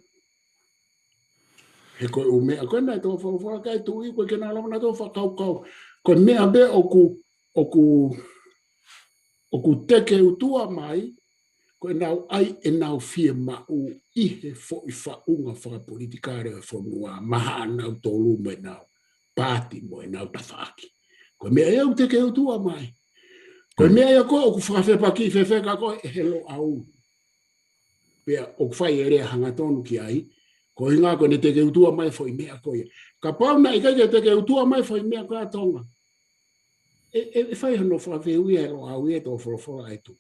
He ko e ʻū meʻa ko ē naʻe toʻo folofola ki ai e tuʻi, ʻoku ʻikai ke nau lava nautolu fakakaukau. Ko e meʻa pē ʻoku, ʻoku, ʻoku tekeutua mai, ko ʻenau ʻai ʻenau fiemaʻu ʻi he foʻi faʻunga fakapolitikale ʻo e fonua, maʻanautolu mo ʻenau paati mo ʻenau tafaʻaki. Ko e meʻa ia ʻoku tekeutua mai. Ko e, mm, meʻa ia ko ē ʻoku fakafepakiʻi fefeka ko ē ʻe he Loʻau. Pea ʻoku fai e lea hangatonu ki ai, ko e ʻuhinga ko ʻene tekeutua mai e foʻi meʻa ko ia. Kapau naʻe ʻikai ke tekeutua mai e foʻi meʻa ko ia ʻa Tonga, ʻe, ʻe, ʻe fai hano fakafehuʻia ʻe he Loʻau ia e toʻo folofola ʻa e tuʻi.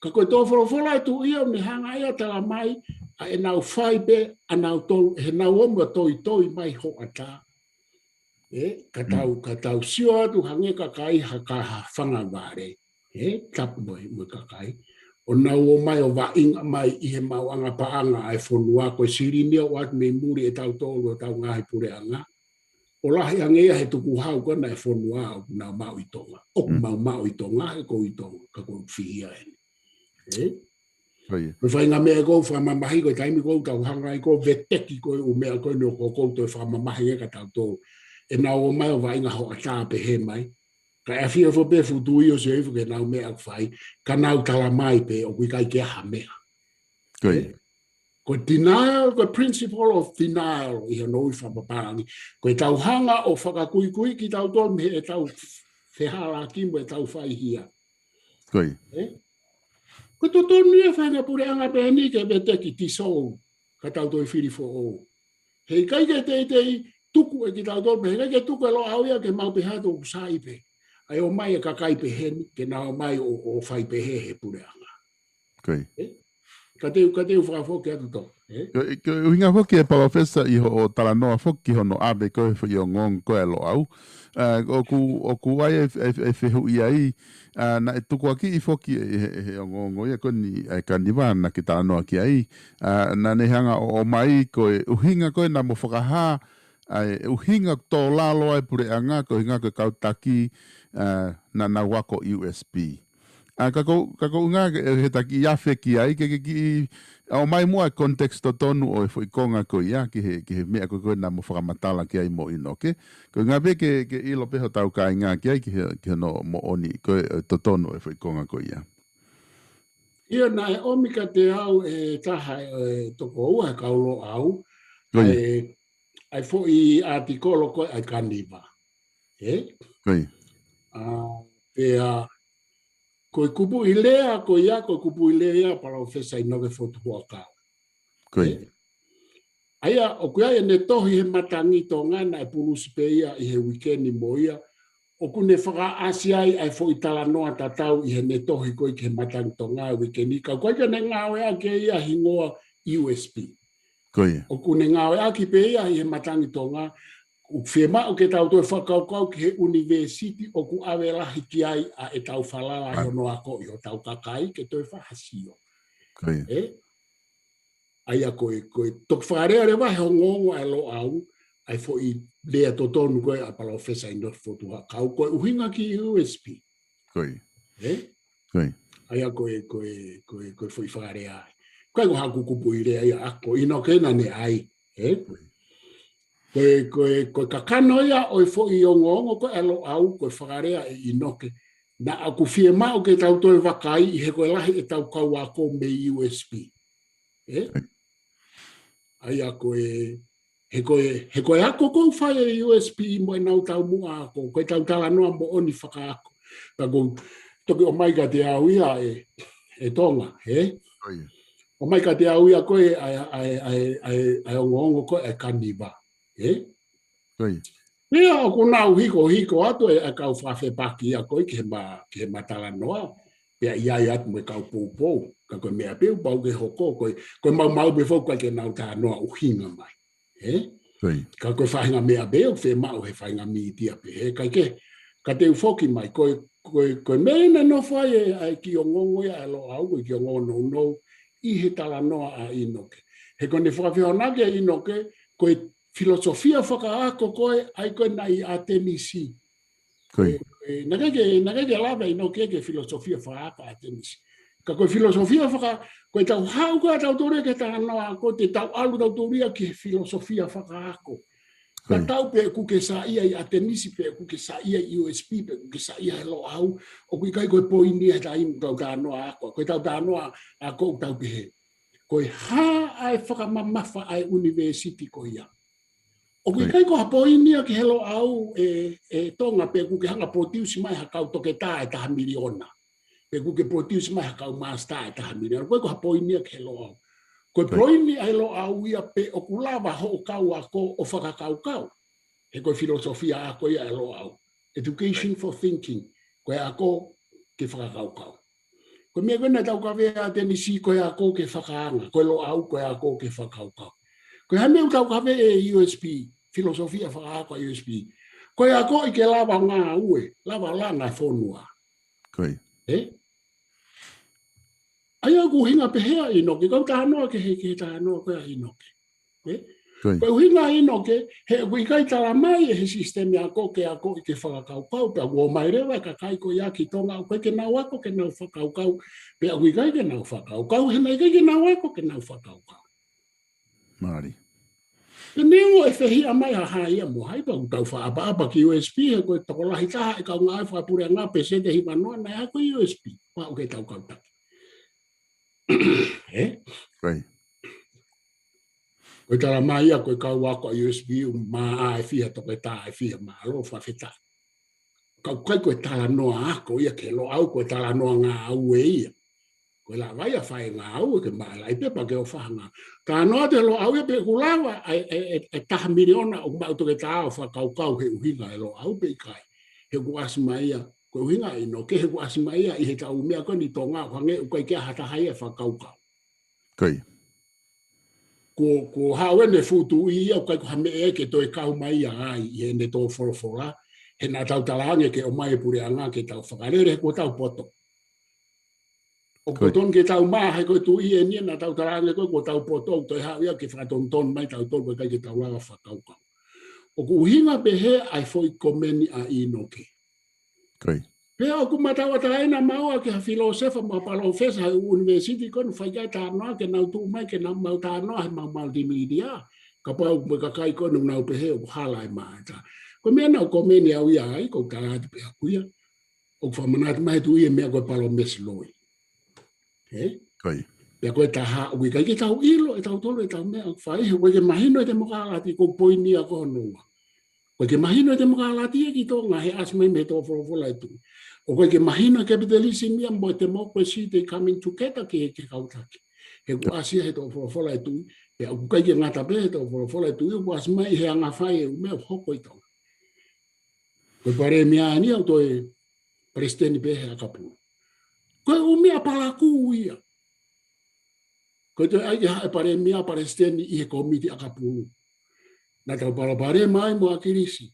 Ka ko e toʻo folofola ʻa e tuʻi ia ʻoku ne hanga ia ʻo tala mai ʻa ʻenau fai pē ʻanautolu, heʻenau ō mai ʻo toitoi mai hoʻatā. Ē, ka tau, mm, ka tau sio atu hangē kakai ha ka ha fanga vale. Ē, tapu mo e, mo e kakai. ʻO nau ō mai ʻo vaʻinga mai ʻi he maʻuʻanga paʻanga ʻa e fonua ko e silini ʻoku ʻoatu mei muli ʻe tautolu ʻo tau ngaahi puleʻanga. ʻO lahi ange ia he tukuhau ko ē naʻe fonua ʻoku nau maʻu ʻi Tonga. ʻOku, mm, mau maʻu ʻi Tonga, he ko ʻi Tonga, ka ko e fihia eni. Ē? Ko ia. Ko e faʻahinga meʻa ko e fakamamahi ko e taimi ko ē ʻoku tau hanga ai ko e veteki ko e ʻū meʻa ko eni ʻoku, ʻoku toe fakamamahi ange kia tautolu. ʻEnau ō mai ʻo vaʻinga hoʻatā pehē mai. Ka ʻe ʻafio hifo pē fuʻu tuʻi ʻo sio hifo ki heʻenau meʻa ʻoku fai. Ka nau tala mai pē ʻoku ʻikai ke ʻi ai ha meʻa. Ko ia. Ē? Ko e denial, ko e principle of denial ʻi hono ui fakapapālangi. Ko ʻetau hanga ʻo fakakuikui kitautolu mei heʻetau fehālaaki mo ʻetau faihia. Ko ia. Ē? Ko e totonu ia e faʻahinga puleʻanga pehē ni ke veteki, dissolve, ka tau toe fili foʻou. He ʻikai ke teitei tuku ʻe kitautolu pē, he ʻikai ke tuku ʻe Loʻau ia ke mau pehē atu ʻoku sai pē. ʻAi ō mai e kakai pehē ni, ke nau ō mai ʻo, ʻo fai pehē he puleʻanga. Ko ia. Ē? Ka te u, ka te u fakafoki atu Tonga, ē? Ko, ko e ʻuhinga foki ē Palōfesa ʻi hoʻo talanoa foki ki hono ʻave ko ē foʻi ongoongo ko ē ʻa Loʻau. ʻA, ʻoku, ʻoku ʻi ai e, e, e fehuʻi ai, ʻa, naʻe tukuakiʻi foki ʻe he, he ongoongo ia ko eni ʻa e Kaniva naʻa ke talanoa ki ai. ʻA, naʻa ne hanga ʻo, ʻomai ko e ʻuhinga ko ē naʻa mo fakahā, ʻa e ʻuhinga tō lalo ai e puleʻanga, ko e ʻuhinga ko e kau taki, ʻa, naʻa nau ako U S P. ʻA, ka ko, ka ko e ʻuhinga ke, he taki ʻi afe ki ai, ke, ke kiʻi, ʻa, ʻomai muʻa e context totonu ʻo e foʻi konga ko ia, ki he, ki he meʻa ko ē ko ē naʻa mo fakamatala ki ai mo ʻInoke. Ko e ʻuhinga pē ke, ke ʻilo pē hotau kāinga ki ai, ki he, ki hono moʻoni, ko e, e totonu ʻo e foʻi konga ko ia. ʻIo, naʻe ʻomi kiate au ʻe he taha e, e tokoua he kau Loʻau, ko ia, ʻa e, ʻa e foʻi ʻātikolo ko ē ʻa e Kaniva. Ē? Ko ia. ʻA, pea, ko e kupuʻi lea, ko ia, ko e kupuʻi lea ia ʻa Palōfesa ʻInoke Fotu Huʻakau. Ko ia. Ē? ʻA ia, ʻoku ʻi ai ʻene tohi he Matangi Tonga naʻe pulusi pē ia ʻi he uike ni mo ia. ʻOku ne fakaʻasi ai ʻa e foʻi talanoa tatau ʻi heʻene tohi ko ē ki he Matangi Tonga he uike ni. Ka ʻoku ʻikai ke ne ngāueʻaki ia hingoa U S P. Ko ia. ʻOku ne ngāueʻaki pē ia ʻi he Matangi Tonga, ʻoku fiemaʻu ke tau toe fakakaukau ki he ʻunivēsiti ʻoku ʻave lahi ki ai ʻa ʻetau falala, ʻa, ʻi hono akoʻi hotau kakai ke toe fakasio. Ko ia. Ē? ʻA ia ko e, ko e toki fakalea leva he ongoongo ʻa e Loʻau, ʻa e foʻi lea totonu ko ē ʻa Palōfesa ʻInoke Fotu Huʻakau, ko e ʻuhinga ki he U S P. Ko ia. Ē? Ko ia. ʻA ia ko e, ko e, ko e, ko e foʻi fakalea ai. ʻIkai ko haku kupuʻi lea ia, ʻa ko ʻInoke naʻa ne ʻai. Ē? Ko ia. Ko e, ko e, ko e kakano ia ʻo e foʻi ongoongo ko ē ʻa Loʻau, ko e fakalea ʻe ʻInoke. Naʻa ku fiemaʻu ke tau toe vakaiʻi he ko e lahi ʻetau kau ako mei U S P. Ē? Ko ia. ʻA ia ko e, he ko e, he ko e ako ʻoku fai ʻe he U S P mo ʻenau taumuʻa ako, ko ʻetau talanoa moʻoni fakaako. Ka ʻoku toki ʻomai kiate au ia ʻe, ʻe Tonga, ē? Ko ia. ʻOmai kiate au ia ko ē ʻa e, ʻa e, ʻa e, ʻa e, ʻa e ongoongo ko ē ʻa e Kaniva, ē? Ko ia. Ia, ʻoku nau hiko, hiko atu e, e kau fakafepaki ia ko ē ki he ma, ki he matalanoa. Pea ʻi ai atu mo e kau poupou. Ka ko e meʻa pē ʻoku pau ke hoko, ko e, ko e maumau pē foki ʻikai ke nau talanoa ʻuhinga mai. Ē? Ka ko e faʻahinga meʻa pē ʻoku fiemaʻu he faʻahinga mītia pē. He ʻikai ke, ka te u foki mai, ko e, ko e, ko e meʻa naʻe nofo ai e, ʻa e kī ongoongo ia ʻa e Loʻau, ko e kī ongoongo nounou, ʻi he talanoa ʻa ʻInoke. He ko ʻene fakafehoanaki ʻa ʻInoke, ko e filosofia fakaako ko ē, ʻa ia ko ē naʻe ʻi ʻAtenisi. Ko ia. Ē, naʻe ʻikai ke, naʻe ʻikai ke lava ʻa ʻInoke ki he filosofia fakaako ʻa ʻAtenisi. Ka ko e filosofia faka, ko ʻetau haʻu ko ē ʻa tautolu ki he talanoa ako, te tau ʻalu tautolu ia ki he filosofia fakaako. Ka tau pē ʻoku ke saiʻia ʻi ʻAtenisi, pē ʻoku ke saiʻia ʻi U S P, pē ʻoku ke saiʻia he Loʻau, ʻoku ʻikai ko e poini ia he taimi ʻoku tau talanoa ako, ko ʻetau talanoa ako ʻoku tau pehē. Ko e hā ʻa e fakamamafa ʻa e ʻunivēsiti ko ia. ʻOku ʻikai ko ha poini ia ki he Loʻau ē, ē Tonga pē ʻoku ke hanga ʻo produce mai ha kau toketā ʻe taha miliona. Pē ʻoku ke produce mai ha kau master ʻe taha miliona. ʻOku ʻikai ko ha poini ia ki he Loʻau. Ko e poini ʻa e Loʻau ia pē ʻoku lava hoʻo kau ako ʻo fakakaukau. He ko e filosofia ako ia ʻa e Loʻau. Education for thinking. Ko e ako ke fakakaukau. Ko e meʻa ko ē naʻa tau kavea ʻAtenisi ko e ako ke fakaanga. Ko e Loʻau ko e ako ke fakakaukau. Ko e hā e meʻa ʻoku tau kavea ʻi U S P, filosofia fakaako ʻa U S P. Ko e ako ʻi ke lava ngāue, lava langa fonua. Ko ia. Ē? ʻA ia ʻoku ʻuhinga pehē ʻa ʻInoke, kau talanoa ki he, ki he talanoa ko ē ʻa ʻInoke. Ē? Ko ia. Ko e ʻuhinga ʻa ʻInoke, he ʻoku ʻikai tala mai ʻe he sisitemi ako ke ako ʻi ke fakakaukau, pea ʻoku ō mai leva e kakai ko ia ki Tonga, ʻoku ʻikai ke nau ako ke nau fakakaukau, pea ʻoku ʻikai ke nau fakakaukau, he naʻe ʻikai ke nau ako ke nau fakakaukau. Mālie. Pea neongo e fehiʻa mai ha hā ia mo hai, pea ʻoku tau fakaʻapaʻapa ki U S P, he ko e tokolahi taha e kau ngāue fakapuleʻanga pēseti ʻe hiva noa naʻe ako ʻi U S P. Pea ʻoku ke tau kau taki. Ē? Ko ia. Ko e tala mai ia ko e kau ako ʻa U S P ʻoku maʻa ʻe fiha toketā ʻe fiha, mālō fakafetaʻi. Ka ʻoku ʻikai ko e talanoa ako ia ki he Loʻau, ko e talanoa ngāue ia. Ko e lava ia fai ngāue ke maʻalaʻi pē pea ke ʻofa hanga. Talanoa atu e Loʻau ia pē ʻoku lava ʻa e, ʻa e, ʻa e, ʻa e taha miliona ʻoku maʻu toketā ʻo fakakaukau he ʻuhinga ʻa e Loʻau pe ʻikai. He ʻoku ʻasi mai ia, ko e ʻuhinga ʻa ʻInoke he ʻoku ʻasi mai ia ʻi he tau meʻa ko eni Tonga ʻoku hangē ʻoku ʻikai ke ʻi ai ha taha ia ʻe fakakaukau. Ko ia. Ko, ko haʻu ʻene fuʻu tuʻi ia, ʻoku ʻikai ko ha meʻa ia ke toe kau mai ia ai ʻi heʻene tō folofola, he naʻa tau talaange ke ʻomai e puleʻanga ke tau fakalele, he kuo tau poto. ʻOku totonu ke tau maʻa, he ko e tuʻi eni ia naʻa tau talaange ko ē kuo tau poto, ʻoku toe haʻu ia ke fakatonutonu mai tautolu, ʻoku ʻikai ke tau lava fakakaukau. ʻOku ʻuhinga pehē ʻa e foʻi komeni ʻa ʻInoke. Ko ia. Pea ʻoku ma tauʻatāina maua ki ha filōsefa mo ha palōfesa he ʻunivēsiti ko eni ʻoku fai ki ai e talanoa ke nau tuʻu mai ke nau maʻu talanoa he maumau multimedia. Kapau mo e kakai ko eni ʻoku nau pehē ʻoku hala e maʻa e talanoa. Ko e meʻa naʻa ku komeni au ia ai, ʻoku ou tala atu pē ʻaʻaku ia. ʻOku fakamanatu mai he tuʻi e meʻa ko e palōmesi loi. Ē? Ko ia. Pea ko e taha, ʻoku ʻikai ke tau ʻilo ʻe tautolu ʻetau meʻa ʻoku fai, he ʻoku ʻikai ke mahino e temokalati, ko e poini ia ko hono ua. ʻOku ʻikai ke mahino e temokalati ia ki Tonga, he ʻasi mai mei he tō folofola e tuʻi. ʻOku ʻikai ke mahino e capitalism ia mo e democracy, they coming together ki he, ki he kau taki. He ʻoku ʻasi ia he tō folofola e tuʻi, pea ʻoku ʻikai ke ngata pē he tō folofola e tuʻi, ʻoku ʻasi mai he anga fai e ʻū meʻa ʻoku hoko ʻi Tonga. Ko e palēmia eni ʻoku toe palesiteni pē he ʻakapulu. Ko e ʻū meʻa palakū ia. Ko e toe ʻai ke haʻu e palēmia palesiteni ʻi he kōmiti ʻakapulu. Naʻa tau palopalema ai mo ʻAkilisi.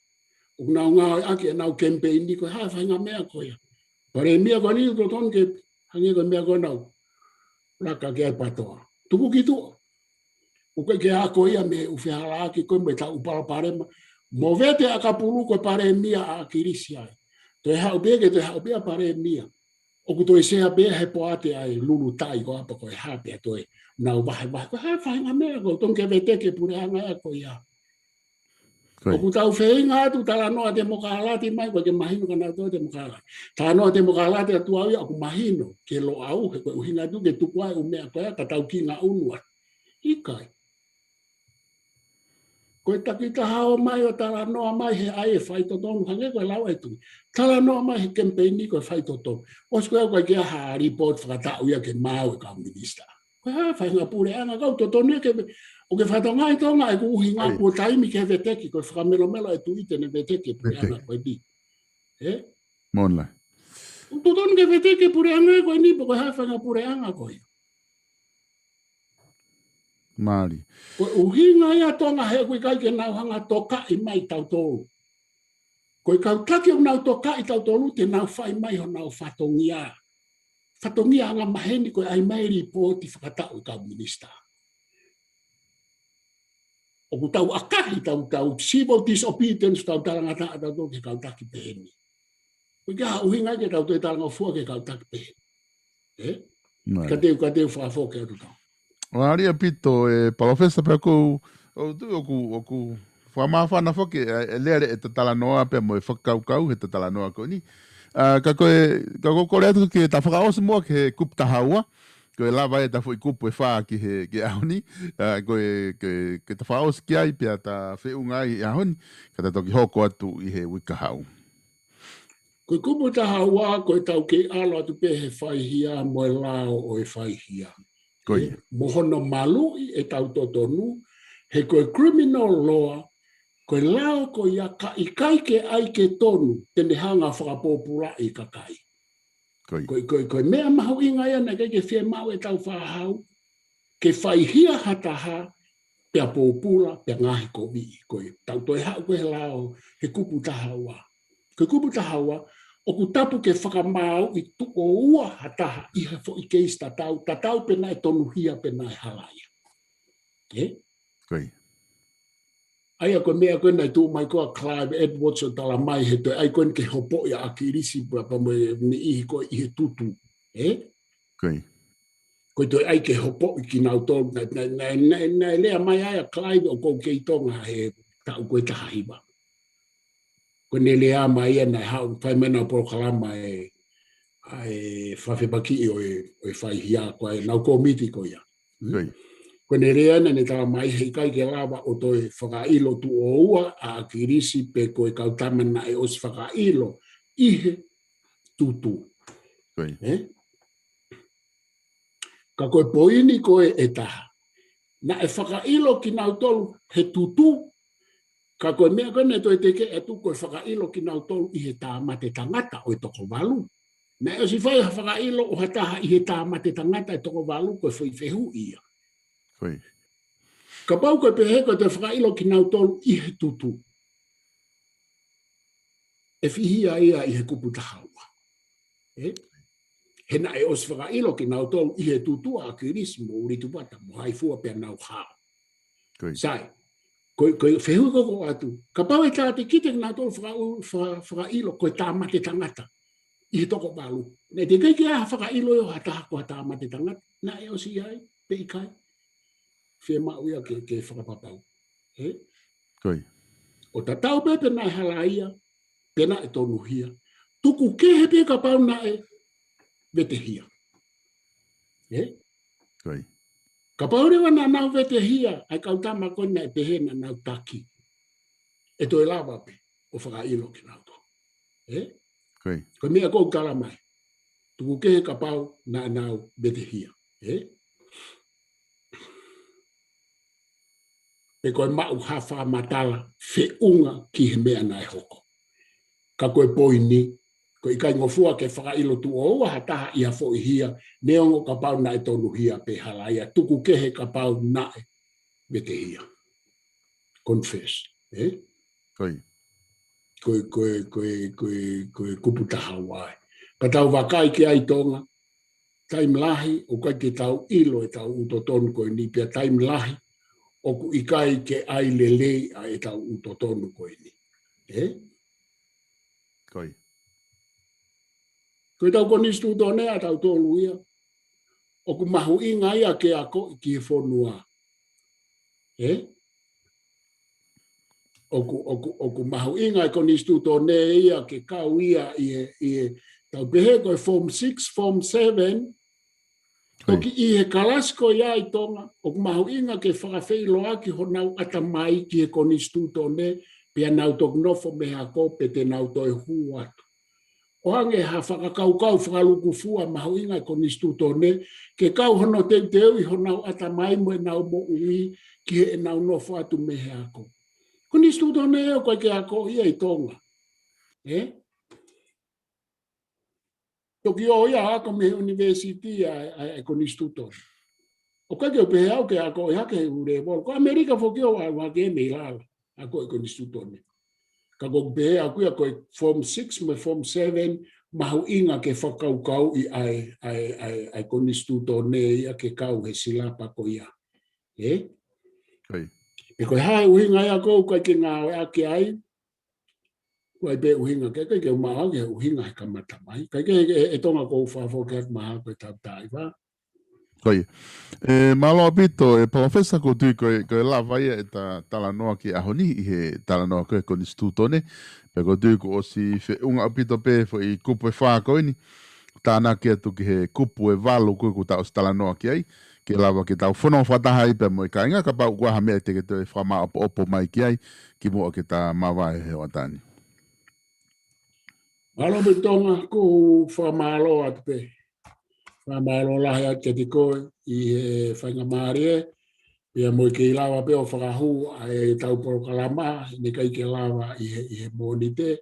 ʻOku nau ngāueʻaki ʻenau kemipeini ko e hā e faʻahinga meʻa ko ia. Palēmia ko eni ʻoku totonu ke hangē ko e meʻa ko ē naʻa ku laka ki ai PATOA. Tuku ki tuʻa. ʻOku ʻikai ke ako ia mei he ʻū fehālaaki ko ē mo ʻetau ʻū palopalema. Mo vete ʻakapulu ko e palēmia ʻa ʻAkilisi ai. Toe haʻu pē ke toe haʻu pē ʻa e palēmia. ʻOku toe sea pē he poate ʻa e lulu tai ko ē pea ko e hā pē ʻa e toe nau vahevahe. Ko e hā e faʻahinga meʻa ko ē totonu ke vete ki he puleʻanga ia ko ia. Ko ia. ʻOku tau feinga atu talanoa temokalati mai, ʻoku ʻikai ke mahino kia nautolu e temokalati. Talanoa temokalati atu au ia ʻoku mahino ki he Loʻau, he ko e ʻuhinga atu ke tuku ai e ʻū meʻa ko ia ka tau kinga ʻunu ai. ʻIkai. Ko e takitaha ō mai ʻo talanoa mai he ʻai e faitotonu hangē ko e lau e tuʻi. Talanoa mai he kemipeini ko e faitotonu. ʻOsi ko ia ʻoku ʻikai ke ʻi ai ha lipooti fakataʻu ia ke maʻu e kau minisitā. Ko e hā e faʻahinga puleʻanga ʻoku totonu ia ke ʻOku ke fakatokangaʻi Tonga ʻeku ʻuhinga kuo taimi ke veteki, ko e fakamelomelo e Tuʻi te ne veteki e puleʻanga ko eni. ʻE? Moʻoni lahi. ʻOku totonu ke veteki e puleʻanga ko eni, pe ko e hā e faʻahinga puleʻanga ko ia. Mālie. Ko e ʻuhinga ia Tonga he ʻoku ʻikai ke nau hanga tokaʻi mai tautolu. Ko e kau taki ʻoku nau tokaʻi tautolu te nau fai mai honau fatongia. Fatongia anga maheni ko e ʻai mai lipooti fakataʻu e kau minisitā. ʻOku tau ʻakahi tau, tau civil disobedience tau talangataʻa tautolu ki he kau taki peheni. ʻOku ʻikai ha ʻuhinga ke tau toe talangofua ki he kau taki peheni. ʻE? Ka teu, ka teu fakafoki atu tau. Mālie ʻaupito e Palōfesa pea ʻoku ou tui ʻoku, ʻoku fakamāfana foki e, e lele e talanoa pea mo e fakakaukau he talanoa ko eni. ʻA, ka ko e, ka ko e kole atu ke ta fakaʻosi muʻa ki he kupu taha ua, ko e lava e ta foʻi kupu ʻe fā ki he, ki he ʻaho ni, ʻa, ko e, ke, ke ta fakaʻosi ki ai pea ta feʻunga ai he ʻaho ni, ka ta toki hoko atu ʻi he uike kahaʻu. Ko e kupu taha ua, ko e tau kei ʻalu atu pē he faihia mo e lao ʻo e faihia. Ko ia. Mo hono maluʻi e tau totonu, he ko e criminal law, ko e lao ko ia ka ʻikai ke ʻai ke tonu, te ne hanga fakapōpulaʻi e kakai. Ko ia. Ko e, ko e, ko e meʻa mahuʻinga ia naʻe ʻikai ke fiemaʻu e tau fāhau, ke faihia ha taha, pea pōpula, pea ngaahi koviʻi, ko e tau toe haʻu ko e lao, he kupu taha ua. Ko e kupu taha ua, ʻoku tapu ke fakamāuʻi tuʻo ua ha taha ʻi he foʻi keisi tatau, tatau pe naʻe tonuhia pe naʻe halaia. ʻE? Ko ia. ʻA ia ko e meʻa ko ē naʻe tuʻu mai ko ē ʻa Clive Edwards ʻo tala mai he toe ʻai ko eni ke hopoʻi ʻa ʻAkilisi pea pea mo e niʻihi ko ē ʻi he tutu. ʻE? Ko ia. Ko e toe ʻai ke hopoʻi kinautolu, naʻe, naʻe, naʻe, naʻe, naʻe lea mai ai ʻa Clive ʻoku ou kei Tonga he taʻu ko ē taha hiva. Ko ʻene lea mai ia naʻe haʻu fai mai ʻenau polokalama e, ʻa e fakafepakiʻi ʻo e, ʻo e faihia ko ē ʻenau kōmiti ko ia. Ko ia. Ko ʻene lea naʻa ne tala mai he ʻikai ke lava ʻo toe fakaʻilo tuʻo ua ʻa ʻAkilisi pe ko e kau tama naʻe ʻosi fakaʻilo ʻi he tutu. Ko ia. ʻE? Ka ko e poini ko ē ʻe taha. Naʻe fakaʻilo kinautolu he tutu, ka ko e meʻa ko ē naʻe toe teke atu ko e fakaʻilo kinautolu ʻi he tāmate tangata ʻo e toko valu. Naʻe ʻosi fai ha fakaʻilo ʻo ha taha ʻi he tāmate tangata ʻe toko valu ko e foʻi fehuʻi ia. Ko ia. Kapau ko e pehē ko e toe fakaʻilo kinautolu ʻi he tutu. ʻE fihia ia ʻi he kupu taha ua. ʻE? He naʻe ʻosi fakaʻilo kinautolu ʻi he tutu ʻa ʻAkilisi mo Ulitupata mo Haifua pea nau hao. Ko ia. Sai, ko e, ko e fehuʻi ko ē ʻoku ʻoatu. Kapau ʻe tātekite kinautolu fakaʻu-, fa-, fakaʻilo ko e tāmate tangata ʻi he toko valu. Naʻe teʻeki ai ke ʻi ai ha fakaʻilo ʻo ha taha ko ha tāmate tangata. Naʻe ʻosi ʻi ai, pe ʻikai. Fiemaʻu ia ke, ke fakapapau. ʻE? Ko ia. ʻO tatau pē pe naʻe halaia, pe naʻe tonuhia. Tuku kehe pē kapau naʻe vetehia. ʻE? Ko ia. Kapau leva naʻa nau vetehia, ʻa e kau tama ko ē naʻe pehē naʻa nau taki. ʻE toe lava pē ʻo fakaʻilo kinautolu. ʻE? Ko ia. Ko e meʻa ʻoku ou tala mai. Tuku kehe kapau naʻa nau vetehia. ʻE? Pe ko e maʻu ha fakamatala feʻunga ki he meʻa naʻe hoko. Ka ko e poini, ko e ʻikai ngofua ke fakaʻilo tuʻo ua ha taha ʻi ha foʻi hia, neongo kapau naʻe tonuhia pe halaia, tuku kehe kapau naʻe vetehia. Confess, ʻe? Ko ia. Ko e, ko e, ko e, ko e, ko e kupu taha ua ē. Ka tau vakai ki ai Tonga, taimi lahi, ʻoku ʻikai ke tau ʻilo e tau ʻū totonu ko eni, pea taimi lahi, ʻoku ʻikai ke ʻai lelei ʻa e tau ʻū totonu ko eni. ʻE? Ko ia. Ko e tau konisitūtone ʻa tautolu ia, ʻoku mahuʻinga ia ke akoʻi ki he fonua. ʻE? ʻOku, ʻoku, ʻoku mahuʻinga e konisitūtone ia ke kau ia ʻi he, ʻi he, tau pehē ko e form six, form seven, ko ia. Toki ʻi he kalasi ko ia ʻi Tonga, ʻoku mahuʻinga ke fakafeʻiloaki honau ʻatamai ki he konisitūtone, pea nau toki nofo mei he ako pe te nau toe hū atu. ʻo hangē ha fakakaukau fakalūkufua mahuʻinga e konisitūtone, ke kau hono teuteuʻi honau ʻatamai mo ʻenau moʻui ki heʻenau nofo atu mei he ako. Konisitūtone ʻoku ʻikai ke akoʻi ia ʻi Tonga. Ē? Toki ō ia ʻo ako mei he ʻunivēsiti ʻa, ʻa, ʻa e konisitūtone. ʻOku ʻikai ke u pehē au ke akoʻi hake he ʻū lēvolo. Ko ʻAmelika foki ʻoku ʻalu hake mei lalo, akoʻi konisitūtone. Ka ʻoku ou pehē au ia ko e form six mo e form seven, mahuʻinga ke fakakaukauʻi ʻa e, ʻa e, ʻa e, ʻa e konisitūtone ia ke kau he silapa ko ia. Ē? ʻIo. Pe ko e hā e ʻuhinga ia ʻoku ʻikai ke ngāueʻaki ai, ʻoku ʻi ai pē ʻuhinga ke, ke, ke u maʻu au ki he ʻuhinga he kamata mai. Kae kehe, ʻe, ʻe Tonga, ʻoku ou fakafoki atu mahalo ko e tau taʻi vā. Ko ia. Ē, mālō ʻaupito, ē Palōfesa, ʻoku ou tui ko e, ko e lava ia ʻeta talanoa ki he ʻaho ni ʻi he talanoa ko e konisitūtone. Pea ʻoku ou tui kuo ʻosi feʻunga ʻaupito pē foʻi kupu ʻe fā ko eni. Tānaki atu ki he kupu ʻe valu ko ē kuo tau ʻosi talanoa ki ai. Ke lava ke tau fononga fakataha ai pea mo e kāinga, kapau ʻoku ʻi ai ha meʻa te ke toe fakamāʻopoʻopo mai ki ai, kimuʻa ke ta mavae he hoʻatā ni. Mālō pē Tonga, ʻoku ou fakamālō atu pē. Fakamālō lahi atu kiate koe ʻi he faingamālie, pea mo e kei lava pē ʻo fakahū ʻa e tau polokalama, ʻi he ʻikai ke lava ʻi he, ʻi he Mōnite,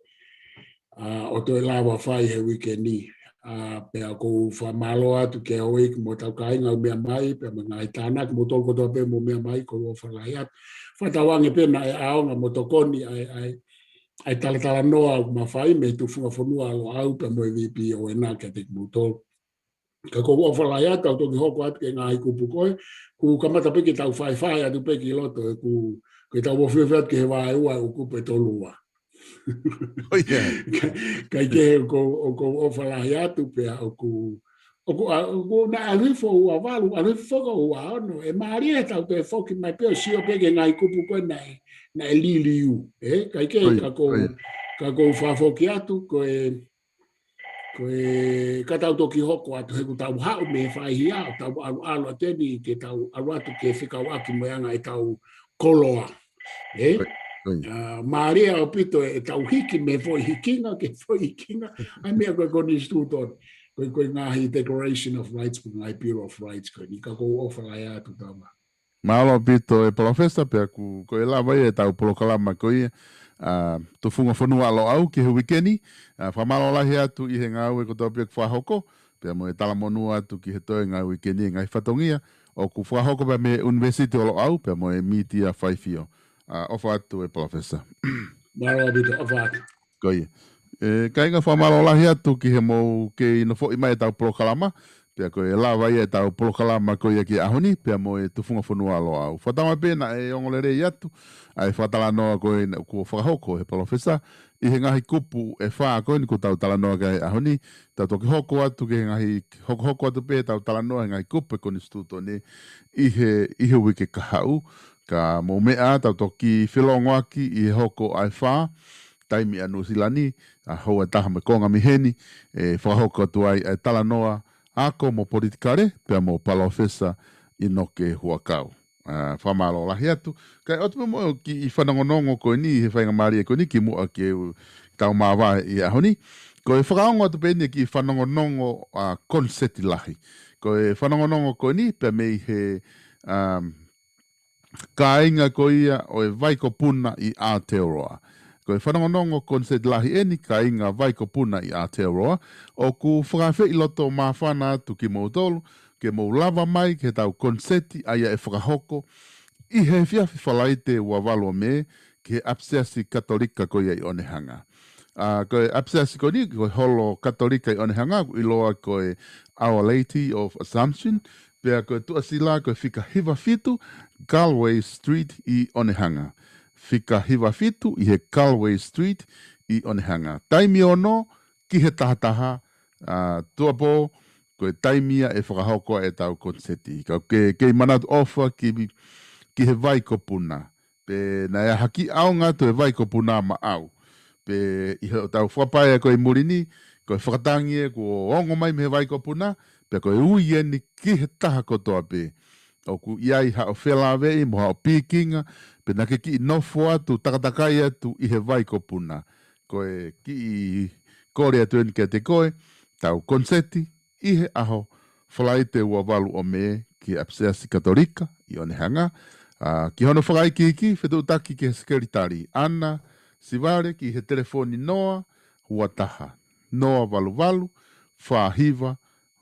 ʻa, ʻo toe lava fai he uike ni. ʻA, pea ʻoku ou fakamālō atu ki he houʻeiki mo e tau kāinga ʻoku meʻa mai, pea mo e ngaahi tānaki, kimoutolu kotoa pē ʻoku mou meʻa mai, ʻoku ou ʻofa lahi atu. Fakatauange pē naʻe ʻaonga mo tokoni ʻa e, ʻa e, ʻa e talatalanoa ʻoku ma fai mei he Tufunga Fonua ʻa Loʻau pea mo e VPON kiate kimoutolu. Ka ʻoku ou ʻofa lahi atu, tau toki hoko atu ki he ngaahi kupu ko ē, kuo kamata pē ke tau faifai atu pē ki loto, ē, ʻoku, ke tau ofiofi atu ki he vaeua ʻo e kupu ʻe tolu ua. ʻIo. Ka, kae kehe ʻoku, ʻoku ou ʻofa lahi atu pea ʻoku, ʻoku, ʻa, ʻoku na ʻalu hifo ua valu, ʻalu hifo ko ua ono, ʻe mālie tau toe foki mai pē ʻo sio pē ki he ngaahi kupu ko ē naʻe, naʻe liliu, ē? Kae kehe, ʻIo, ka ʻoku, ʻio. Ka ʻoku ou fakafoki atu, ko e, ko e, ka tau toki hoko atu he ʻoku tau haʻu mei he faihia, ʻo tau ʻalu, ʻalu atu eni ke tau ʻalu atu ke fekauʻaki mo e anga ʻetau koloa. Ē? ʻIo, ʻio. ʻA, mālie ʻaupito ʻetau hiki mei he foʻi hikinga ki he foʻi hikinga, ʻa e meʻa ko e konisitūtone, ko e, ko e ngaahi Declaration of Rights, ko e ngaahi Bill of Rights, ko eni ka ʻoku ou ʻofa lahi atu Tonga. Mālō ʻaupito ē Palōfesa, pea ʻoku, ko e lava ia ʻetau polokalama ko ia, ʻa, Tufunga Fonua ʻa Loʻau ki he uike ni, ʻa, fakamālō lahi atu ʻi he ngāue kotoa pē ʻoku fakahoko, pea mo e talamonū atu ki he toe ngaahi uike ni, ngaahi fatongia ʻoku fakahoko pea mei he ʻUnivēsiti ʻo Loʻau, pea mo e mītia faifio. ʻA, ʻofa atu ē Palōfesa. Mālō ʻaupito, ʻofa atu. Ko ia. Ē, kāinga, fakamālō lahi atu ki he mou kei nofoʻi mai ʻetau polokalama, pea ko e lava ia ʻetau polokalama ko ia ki he ʻaho ni, pea mo e Tufunga Fonua ʻa Loʻau. Fakatauange pē naʻe ongo lelei atu ʻa e fakatalanoa ko ē naʻe kuo fakahoko ʻe he Palōfesa ʻi he ngaahi kupu ʻe fā ko eni kuo tau talanoa ki ai he ʻaho ni, tau toki hoko atu ki he ngaahi, hokohoko atu pē ʻetau talanoa he ngaahi kupu ʻo e konisitūtone ʻi he, ʻi he uike kahaʻu, ka mou meʻa ā tau toki felōngoaki ʻi he hoko ʻa e fā, taimi ʻa Nuʻusila ni, ʻa houa ʻe taha mo e konga mei heni, ʻe fakahoko atu ai ʻa e talanoa ako mo politikale, pea mo Palōfesa ʻInoke Huʻakau. ʻA, fakamālō lahi atu. Kae ʻoatu pē mo e kiʻi fanongonongo ko eni, he faingamālie ko eni, kimuʻa ke u-, tau mavae ʻi he ʻaho ni. Ko e fakaongo atu pē eni e kiʻi fanongonongo, ʻa, koniseti lahi. Ko e fanongonongo ko eni, pea mei he, um, kāinga ko ia ʻo e Vaikopuna ʻi Aotearoa. Ko e fanongonongo koniseti lahi eni, kāinga Vaikopuna ʻi Aotearoa, ʻoku fakaafeʻi loto māfana atu kimoutolu, ke mou lava mai ki heʻetau koniseti ʻa ia ʻe fakahoko ʻi he efiafi Falaite ua valu ʻo Mē, ki he ʻapisiasi Katolika ko ia ʻi ʻOnehunga. ʻA, ko e ʻapisiasi ko eni, ko e holo Katolika ʻi ʻOnehunga, ʻoku ʻiloa ko e Our Lady of Assumption, pea ko e tuʻasila ko e fika hiva fitu Galway Street ʻi ʻOnehunga. Fika hiva fitu ʻi he Galway Street ʻi ʻOnehunga. Taimi ono ki he taha taha, ʻa, tuʻuapō, ko e taimi ia ʻe fakahoko ai ʻetau koniseti. Ka ke, kei manatu ʻofa ki, ki he Vaikopuna. Pe naʻe ʻi ai ha kiʻi ʻaonga atu e Vaikopuna maʻau. Pe ʻi heʻetau fakapaea ko ē ʻi muli ni, ko e fakatangi ē kuo ongo mai mei he Vaikopuna, pea ko e ui eni ki he taha kotoa pē. ʻOku ʻi ai haʻo felāveʻi mo haʻo pikinga, pe naʻa ke kiʻi nofo atu, takatakai atu ʻi he Vaikopuna. Ko e kiʻi kole atu eni kiate koe, tau koniseti ʻi he ʻaho Falaite ua valu ʻo Mē ki he ʻapisiasi Katolika ʻi ʻOnehangá. ʻA, ki hono fakaikiiki, fetuʻutaki ki he sekelitali ʻAna Sivale ki he telefoni noa ua taha, noa valu valu, fā hiva,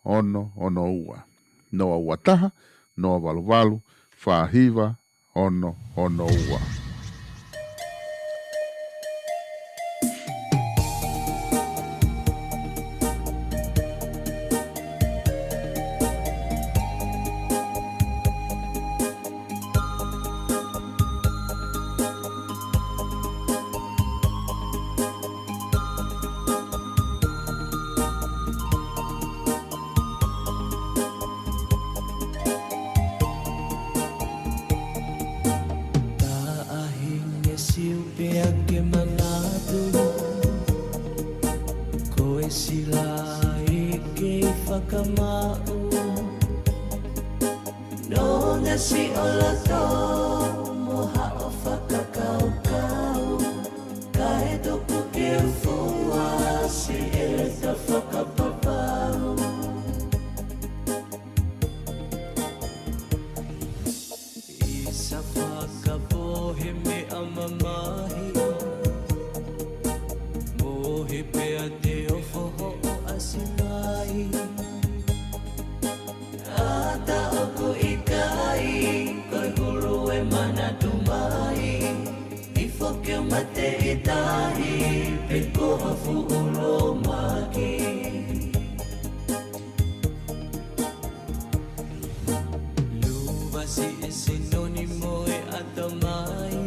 ono ono ua. Noa ua taha, noa valu valu, fā hiva, ono ono ua. Taʻahine Siu pea ke manatu, ko e sila ʻi he kei fakamaʻu. Nonga siʻi ʻola tō mo haʻo fakakaukau, kae tuku ke u fuasi ʻeta fakapapau. ʻI sa fakapohe meʻa mamahi, mohe pea te ofo hoʻo ʻasi mai. ʻAta ʻoku ʻikai, ko e hulu e manatu mai, ʻi foke mate ʻi tahi, pe ko ha fuʻu lōmaki. Luva siʻi sinoni mo e ʻatamai.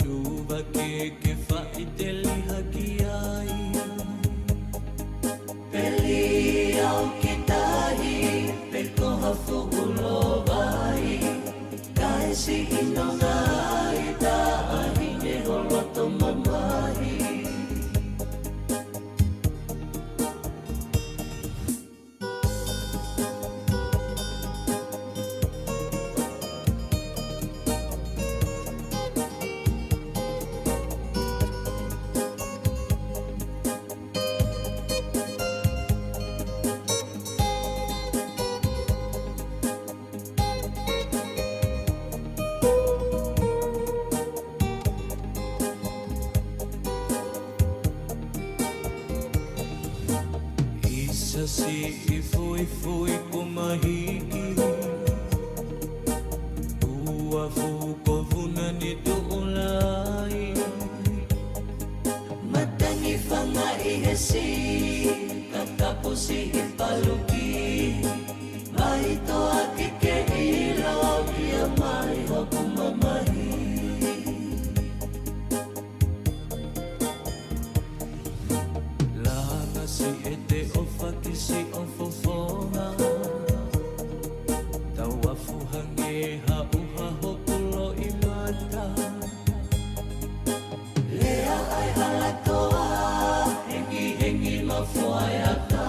Luva ke ke faʻiteli hake ai. Peli au ki tahi, pe ko ha fuʻu lōvai. Kae siʻi nonga ʻi taʻahine ho loto mamahi. ʻI sa siʻi fuifui kuo mahiki, ua fuʻu ko vuna ni tuʻu lai. Matangi fanga ʻi he si, kakapu siʻi paluki. Mai toa ki ke ʻilo kia mai hoku mamahi. Langa siʻete ʻofa ki siʻo fofonga. Tau afu hangē ha ʻuha hoku loʻimata. Lea ai hala toa, hengihengi ma foaʻi ata.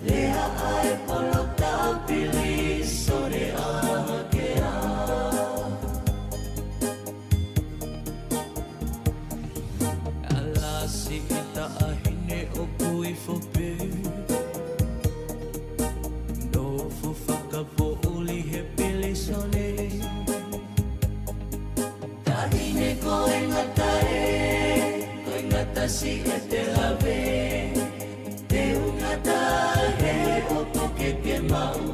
Lea ai polo tāpili, sore ʻa hakea. ʻAla siʻi taʻahine ʻoku ifo pē. Nofo fakapoʻuli he pilīsone. Taʻahine ko e ngata ē, ko e ngata siʻete lave. Te u ngata he ʻoku ke ke maʻu